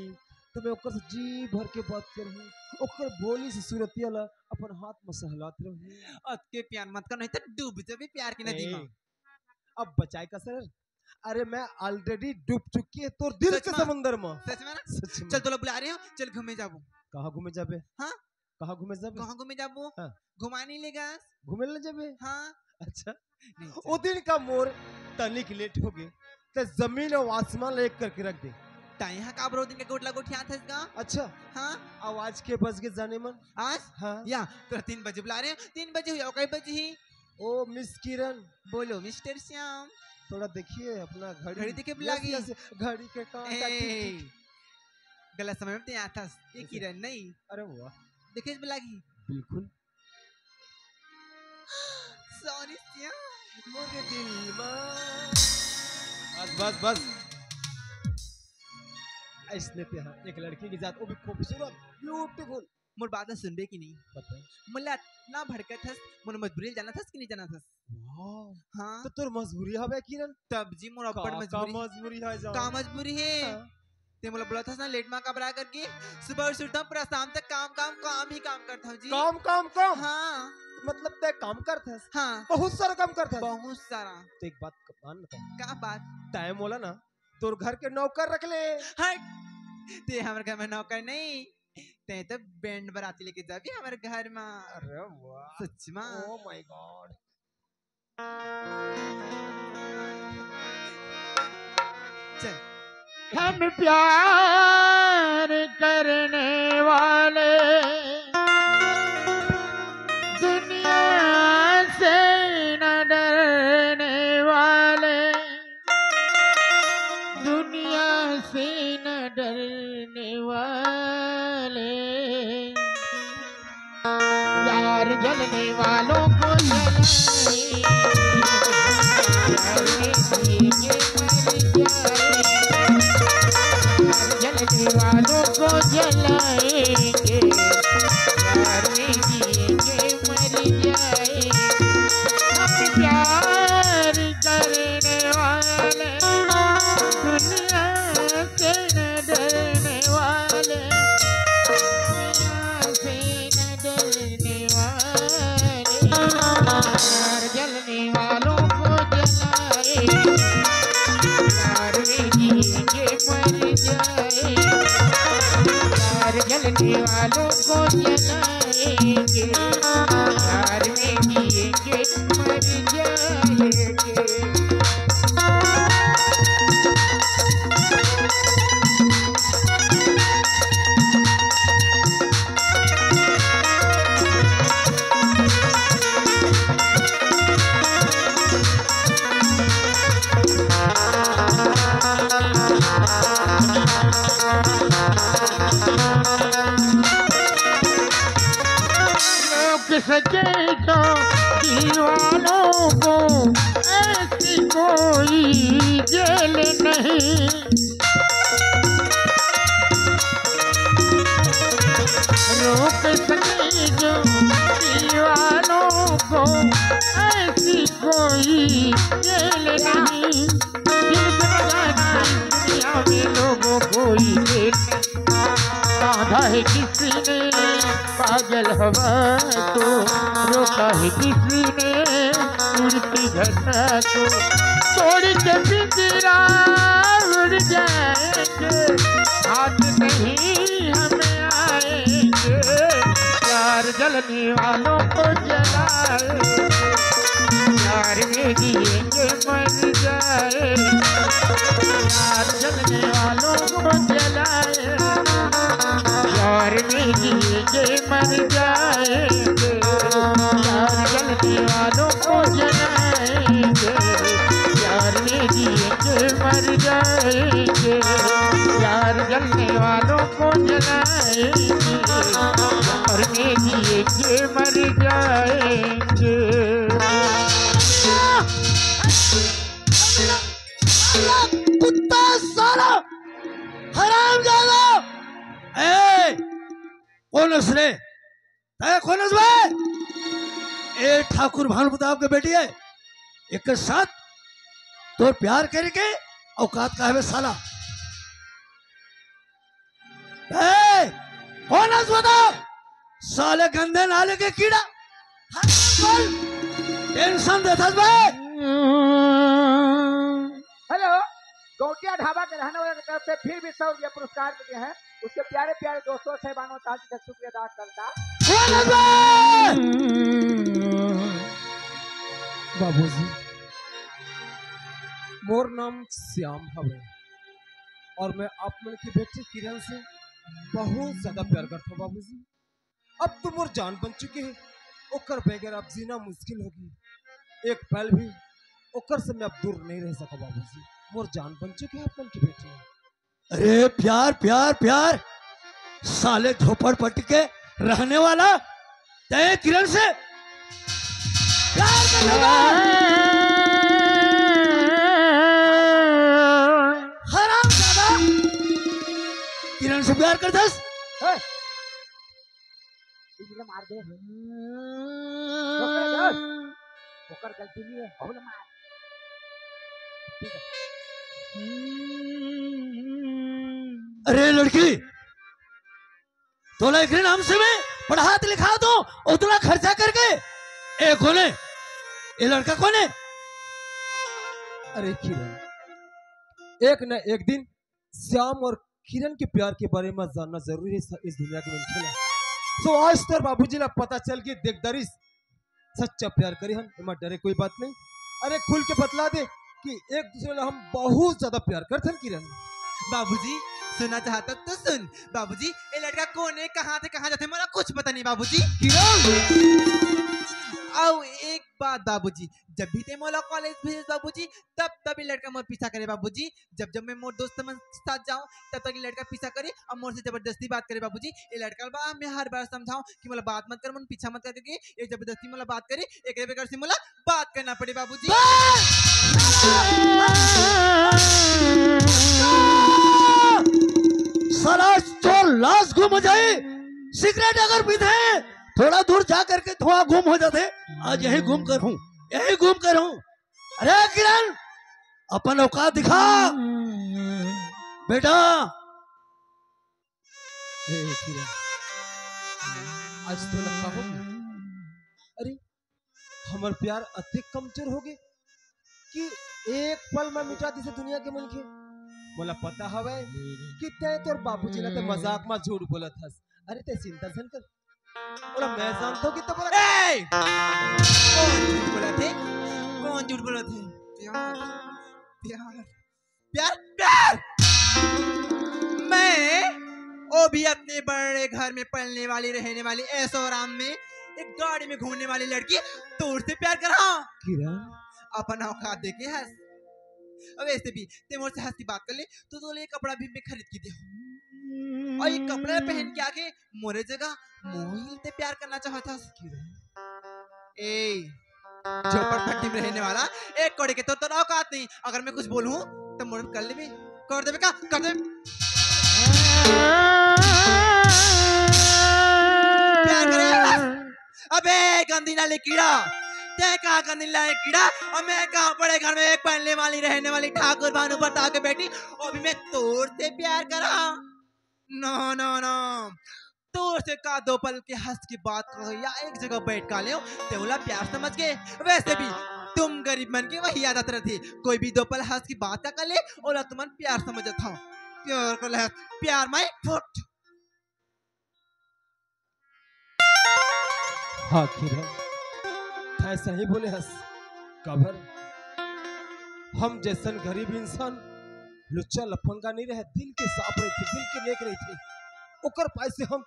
तो मैं ओकर से जी भर के बात करहूँ, ओकर भोली सी सूरतिया ला अपन हाथ में सहलात रहूँ। अतके प्यार मत कर, नहीं तो डूब जाबे प्यार के नदी ए, में। अब बचाए का सर? अरे, मैं already डूब चुकी है तोर दिल सच के में? समुंदर में। सच में ना? सच में। चल, तोला बुला रहे हो, चल घूमे जाबो। कहाँ घूमे जाबे? हाँ? कहाँ घूमे जाबे? कहाँ घूमे जाबो? हाँ। घुमा नहीं लेगा? घूमे ले जाबे? हाँ। अच्छा। नहीं, ओ चल। दिन का मोर तनिक लेट हो गए, तो जमीन और आसमान ला एक करके रख दे। ता यहाँ का बरो दिन के गोटला गोठियात हस गा? अच्छा। हाँ। आवाज के बज के जाने मन। आज? हाँ। या, तो तीन बजे बुला रहे हो, तीन बजे हुई, कई बजे ही? ओ मिस किरण। बोलो मिस्टर श्याम। थोड़ा देखिए अपना घड़ी। घड़ी देखे यस, लागी। यस, घड़ी के कांटा ए, टिक, टिक। गलत समय में ते आथस। ये अच्छा। किरण नहीं। अरे वाह। देखे लागी। बिल्कुल। सॉरी श्याम। मोरे दिल मा। बस, बस, बस। ऐसने ते हाँ, एक लड़की के साथ, वो भी खूबसूरत, beautiful। मोर बात सुनबे कि नहीं? बता। मोला इतना भड़कत हस, मोर मजबूरी ल जानत हस कि नहीं जानत हस? वाह। हाँ। तो तोर मजबूरी हवे किरण? तब जी मोर का, अब्बड़ का मजबूरी। मजबूरी है जान? का मजबूरी है? हाँ। ते मोला बोलत हस ना लेट मा काबर आए करके, सुबह से उठता हूँ पूरा शाम तक काम, काम, काम ही काम करता हूँ जी। काम, काम, काम? हाँ। मतलब ते काम करत हस? हाँ। बहुत सारा काम करत हस? बहुत सारा। तो एक बात क-, मान ना। का बात? तैं मोला ना तोर घर के नौकर रख ले। हट, ते हमर घर में नौकर नहीं, ते तो बैंड बराती लेके जाबे हमर घर में। अरे वाह। सच में। Oh my God। चल। हम प्यार करने वाले, दुनिया से न डरने वाले, दुनिया से न डरने वाले, प्यार जलने वालों को जलाए, प्यार में जिएंगे मर जाए, प्यार जलने वालों को जलाएंगे, प्यार में जिएंगे मर जाए। हम प्यार करने वाले, दुनिया से न डरने वाले, दुनिया से न डरने वाले, प्यार जलने वालों को जलाए, प्यार में जिएंगे मर जाए, प्यार जलने वालों को जलाएंगे, प्यार में जिएंगे मर जाएंगे। लोग सच्चे तो दीवानों को ऐसी कोई जेल नहीं रोक सके जो दीवानों को, ऐसी कोई जेल नहीं। दिल से बजाना इस दुनिया में लोगों को ही जेल नहीं। बांधा है किसी ने पागल हवा को, रोका है किसी ने उड़ती घटा को। तोड़ के पिंजरा उड़ जाएंगे, हाथ नहीं हम आएंगे। प्यार जलने वालों को जलाए, प्यार में जिएंगे मर जाए। प्यार जलने वालों को जलाए, प्यार में जिएंगे मर जाएंगे। प्यार जलने वालों को जलाएंगे, प्यार में जिएंगे मर जाएंगे। प्यार जलने वालों को जलाएंगे, प्यार में जिएंगे मर जाएंगे। कुत्ता साला, हरामजादा। ए, कोन हस रे? तैं कोन हस बे? ए ठाकुर भानु प्रताप के बेटी हे, एकर साथ तोर प्यार करे के औकात का हवे साला? ए, कोन हस बता? साले गंदे नाले के कीड़ा। हर पल टेंशन देथस बे। हेलो, गौटिया ढाबा के रहने वाले की तरफ से फिर भी सौ रुपया पुरस्कार मिले हैं। उसके प्यारे प्यारे दोस्तों, साहिबानों, ताजी का शुक्रिया अदा करता। बाबूजी, मोर नाम श्याम हवे और मैं आप मन की बेटी किरण से बहुत ज्यादा प्यार करता हूँ बाबूजी। अब तो मोर जान बन चुके हैं, ओकर बगैर अब जीना मुश्किल होगी। एक पल भी ओकर से मैं अब दूर नहीं रह सका बाबूजी। मोर जान बन चुके हैं आप मन की बेटी। अरे प्यार, प्यार, प्यार, साले झोपड़पट्टी के रहने वाला तैं किरण से प्यार कर लेगा? हरामजादा, किरण से प्यार करथस? ए, इधर मार दे। ओकर गलती नहीं है, ओला मार। अरे लड़की, तोला एकरे नाम से मैं पढ़ात लिखात हूँ, उतना खर्चा करके। ए कोन हे? ए लड़का कोन हे? अरे किरण, एक न एक दिन श्याम और किरण के प्यार के बारे में जानना जरूरी है इस दुनिया के मनखे ला। So आज तोर बाबूजी ला पता चल के देख डरिस, सच्चा प्यार करे हन, एमा डरे कोई बात नहीं। अरे खुल के बतला दे कि एक दूसरे ला हम बहुत ज्यादा प्यार करथन किरण। बाबूजी, सुनना चाहत हस तो सुन। बाबूजी, ए लड़का कोन हे, कहाँ से कहाँ जाथे, मोला कुछ पता नहीं बाबूजी। किरण! अउ एक बात बाबूजी, जब भी तैं मोला कॉलेज भेज बाबूजी, तब तब ये लड़का मोर पीछा करे बाबूजी। जब जब मैं मोर दोस्त मन के साथ जाऊं, तब तक ये लड़का पीछा करे और मोर से जबरदस्ती बात करे बाबूजी। ये लड़का ला मैं हर बार समझाऊं कि मोला बात मत कर, मोर पीछा मत कर करके ये जबरदस्ती मोला बात करे, एकरे बगैर से मोला बात करना पड़े बाबूजी। साला चोर लाश गुम हो जाए, सिगरेट अगर पीथे थोड़ा दूर जा करके धुआं गुम हो जाथे। आज यही गुम कर हूँ, यही गुम कर हूँ। अरे किरण, अपन औकात दिखा बेटा। ए किरण, आज तो लगता हो गया। अरे, हमर प्यार अतिक कमजोर हो गए कि एक पल में मिटा दिसे दुनिया के मनखे। मोला पता हवे कि तैं तोर बाबूजी ला ते मजाक में झूठ बोलत हस। अरे, तैं चिंता झन कर, ओला मैं जानथों कि तो बोला। ए! कौन झूठ बोलथे? कौन झूठ बोलथे? प्यार, प्यार, प्यार, प्यार। मैं, वो भी अपने बड़े घर में पलने वाली, रहने वाली, ऐशो आराम में एक गाड़ी में घूमने वाली लड़की तोर से प्यार करा। किरण, अपन औकात देखे हस। अब ऐसे भी ते मोर से हंस के बात कर ले, तो तोले कपड़ा भी मैं खरीद के दे। और ये कपड़ा पहन के आके मोरे जगह मोही ते प्यार करना चाहत हस। ए, झोपड़पट्टी में रहने वाला, एक कौड़ी के तो तोर औकात नहीं। अगर मैं कुछ बोलूं तो मोर कर लेबे, कर देबे का, कर देबे। प्यार करे। अबे गंदी नाली कीड़ा, ते कहाँ गंदी नाली कीड़ा और मैं कहाँ बड़े घर में एक पहनने वाली, रहने वाली ठाकुर भानु प्रताप के बेटी, वो भी मैं तोर से प्यार करा। नो, नो, नो। तोर से का दो पल के हंस के बात कहो या एक जगह बैठ का लेव, ते ओला प्यार समझ के। वैसे भी तुम गरीब मन के वही आदत रथे, कोई भी दो पल हंस के बात का कर ले, ओला तुमन प्यार समझत हव। प्यार को लहस, प्यार my foot। हाँ किरण, तैं सही बोले हस। काबर हम जैसन गरीब इंसान लुच्चा लफंगा नहीं रहे, दिल के साफ रहिथे, दिल के नेक रहिथे, ओकर पाय से हम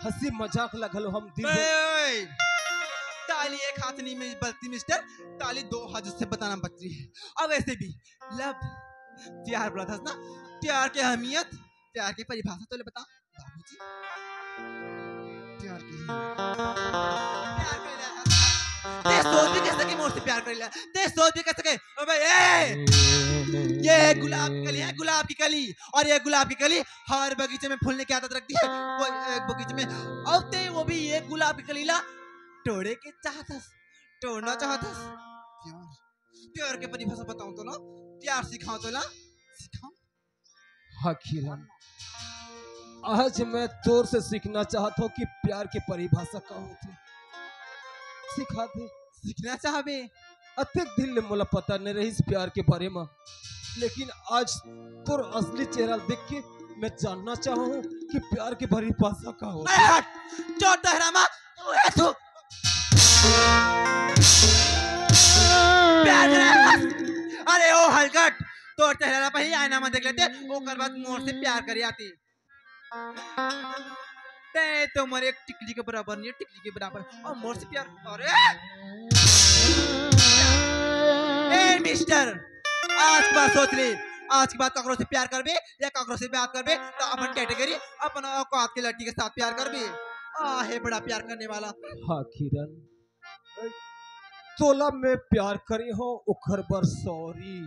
हंसी मजाक ला घलो हम दिल से ओए, ताली एक हाथ नहीं में बजती मिस्टर, ताली दो हाथ से बताना बजती है। अब वैसे भी लव, प्यार बोला था ना, प्यार के अहमियत, प्यार की परिभाषा तो ले बता बाबूजी। प्यार की अहमियत। प्यार कर ले। ते सोच भी कैसे कि मोर से प्यार कर ले, ते सोच भी कैसे के। अबे ए, ये गुलाब की कली है, गुलाब की कली। और ये गुलाब की कली हर बगीचे में फूलने की आदत रखती है। कोई एक बगीचे में, और ते वो भी ये गुलाब की कली ला तोड़े के चाहतस, तोड़ना चाहतस। प्यार, प्यार के परिभाषा बताऊं तो ना, प्यार सिखाऊं तो ना, सिखाऊं। हाँ किरण, आज मैं तोर से सीखना चाहत हूँ कि प्यार की परिभाषा का होथे। सिखा दे। सीखना चाहबे? अतेक दिन ले मोला पता नहीं रहिस प्यार के बारे में, लेकिन आज तोर असली चेहरा देख के मैं जानना चाहूँ कि प्यार की परिभाषा का होथे। अरे हट, चोर टहरा मा, तू है तू। प्यार करे। अरे ओ हलकट, तोर चेहरा ला पहले आईना में देख लेते, ओकर बाद मोर से प्यार करे आती। ते तो मोर एक टिकली के बराबर नहीं है, टिकली के बराबर। और मोर से प्यार, अरे! ए मिस्टर, आज के बाद सोच ले, आज के बाद काकरो से प्यार करबे या काकरो से बात करबे, तो अपन कैटेगरी, अपन औकात के लड़की के साथ प्यार करबे। आ, हे बड़ा प्यार करने वाला। हाँ किरण, तोला मैं प्यार करे हो, ओकर बर सॉरी।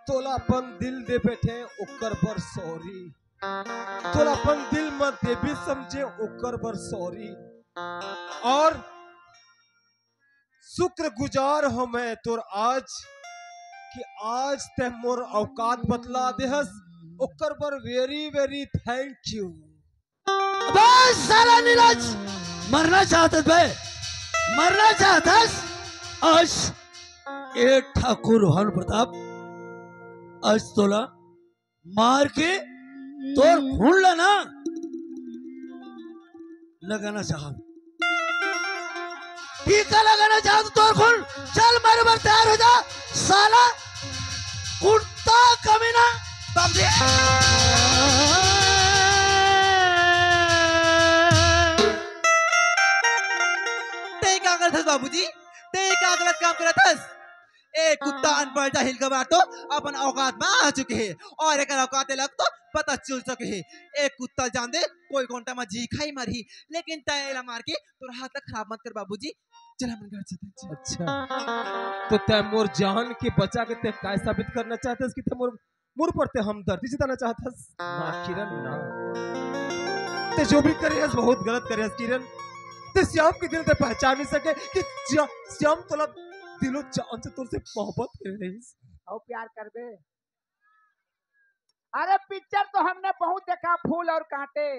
तोला अपन दिल दे बैठे, ओकर बर सॉरी। तोला अपन दिल में देवी समझे, ओकर बर सॉरी। और शुक्रगुजार हो मैं तोर आज कि आज ते मोर औकात बतला देहस, ओकर बर very very thank you। अबे साला नीरज, मरना चाहत हस बे, मरना चाहत हस। आज ए ठाकुर रोहन प्रताप, आज तोला मार के तोर खून ला ना लगाना चाहत। टीका लगाना चाहत तोर खून। चल मारे बर तैयार हो जा साला कुत्ता कमीना। बाप रे। ते का करत हस बाबूजी? ते का गलत काम करत हस? ए कुत्ता अनपढ़ जाहिल गवार तो अपन औकात में आ चुके हे और एकर औकात अलग तो पता चल चुके हे। ए कुत्ता जान दे कोई घंटा में जी खाई मरही, लेकिन तै एला मार के तोर हाथ ला खराब मत कर बाबूजी। चल हमन घर चलते हैं। अच्छा, तो तै मोर जान के बचा के तै काय साबित करना चाहत हस कि तै मोर मोर पर ते हमदर्दी जताना चाहत हस? ना किरण, ना। ते जो भी करे हस, बहुत गलत करे हस किरण। ते श्याम के दिल ते पहचान नहीं सके कि श्या-, श्याम तोला दिलो जान से तोर से मोहब्बत करे रहिस। अउ प्यार करबे? अरे पिक्चर तो हमने बहुत देखा, फूल और कांटे।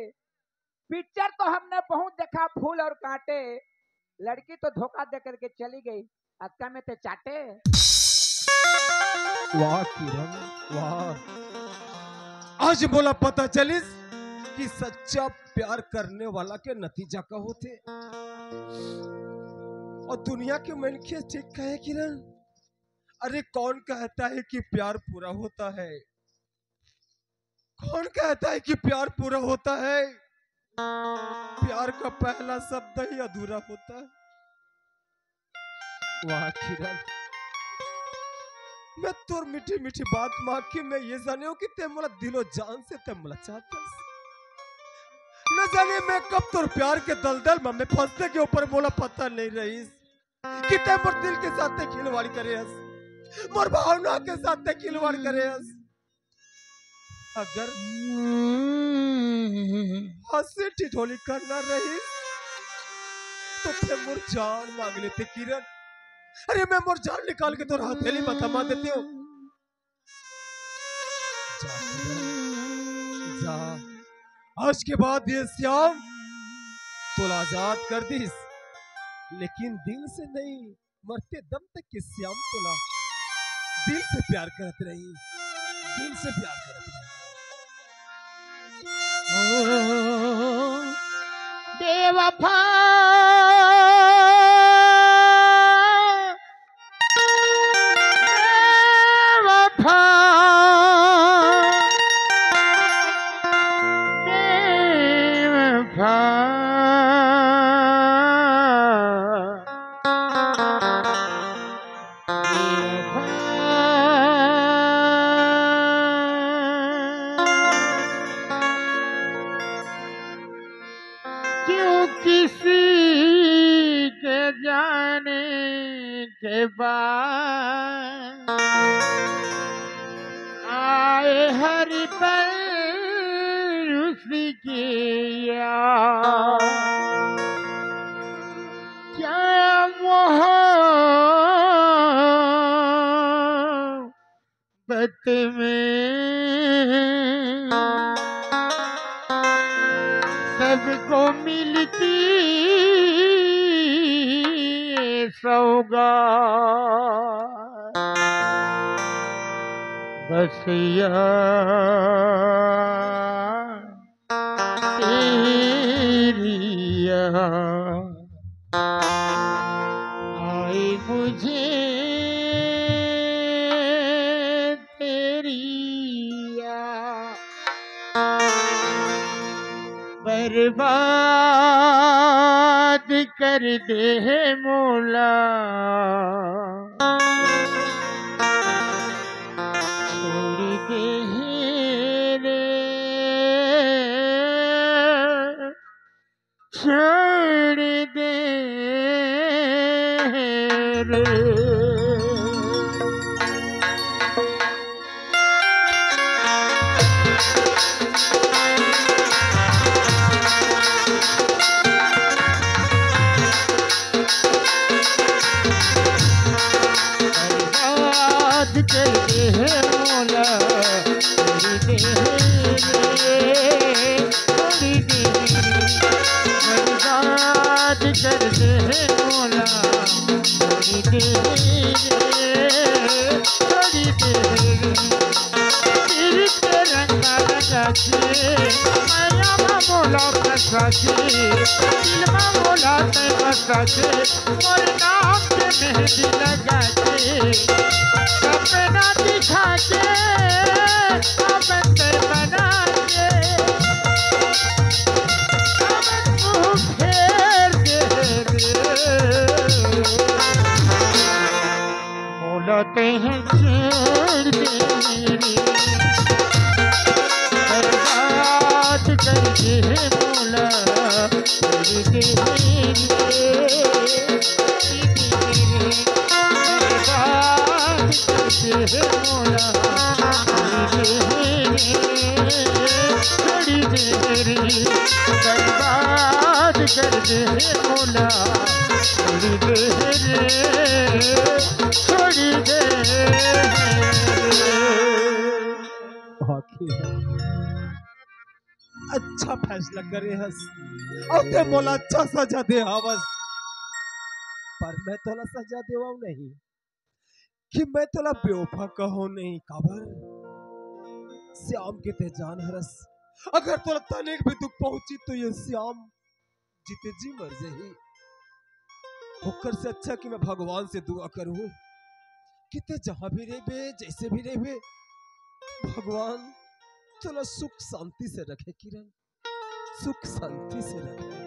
पिक्चर तो हमने बहुत देखा, फूल और कांटे। लड़की तो धोखा दे करके चली गई, अतका में ते चाटे। वाह किरण, वाह। आज मोला पता चलिस कि सच्चा प्यार करने वाला के नतीजा का होथे। और दुनिया के मनखे ठीक कहे किरण, अरे कौन कहता है कि प्यार पूरा होता है? कौन कहता है कि प्यार पूरा होता है? प्यार का पहला शब्द ही अधूरा होता है। वाह किरण, मैं तोर मीठी मीठी बात मा के मैं ये जाने हूँ कि ते मोला दिलो जान से ते मोला चाहत हस। न जाने मैं कब तोर प्यार के दलदल में मैं फंसने के ऊपर मोला पता नहीं रहिस कि ते मोर दिल के साथ ते खिलवाड़ करे हस, मोर भावना के साथ ते खिलवाड़ करे हस। अगर हंसी ठिठोली करना रहिस, तो ते मोर जान मांग लेते किरण। अरे, मैं मोर जान निकाल के तोर हथेली में थमा देती हूँ। जा किरण, जा। आज के बाद ये श्याम तोला आजाद कर दिस, लेकिन दिल से नहीं, मरते दम तक के श्याम तोला दिल से प्यार करत रही, दिल से प्यार करत रही। ओ बेवफा, बेवफा, बेवफा। क्यों किसी के जाने के बाद आए हर पल उसी की याद। क्या मोहब्बत में सबको मिलती सौगात, बस यार तेरी याद आई मुझे, तेरी याद बर्बाद कर दे है मौला, छोड़ दे है रे, छोड़ दे है रे। बर्बाद कर दे है मौला, छोड़ दे है रे, छोड़ दे है रे। बर्बाद कर दे है मौला, छोड़ दे है रे, छोड़ दे है रे। पीर के रंगा लगा के, माया मा मोला फंसा के, दिल मा मोला तैं बसा के, मोर नाम के मेहंदी लगा के, सपना दिखा के, अपन तैं बना के, अपन मुंह फेर दे रे। मोला तैं छोड़ दे रे, बर्बाद कर दे मोला, छोड़ दे रे, बर्बाद कर दे मोला, छोड़ दे रे, छोड़ दे रे, बर्बाद कर दे मोला, छोड़ दे रे, छोड़ दे रे। आखिर अच्छा फैसला करे हस, अउ तैं मोला अच्छा सजा दे हवस, पर मैं तोला सजा देवंव नहीं कि मैं तोला बेवफा कहंव नहीं। काबर? श्याम के तैं जान हरस, अगर तोला तनिक भी दुख पहुंची तो ये श्याम जीते जी मर जाही। ओकर से अच्छा कि मैं भगवान से दुआ करूं कि तैं जहां भी रहिबे, जइसे भी रहिबे, भगवान तोला सुख शांति से रखे किरण, सुख शांति से रखे।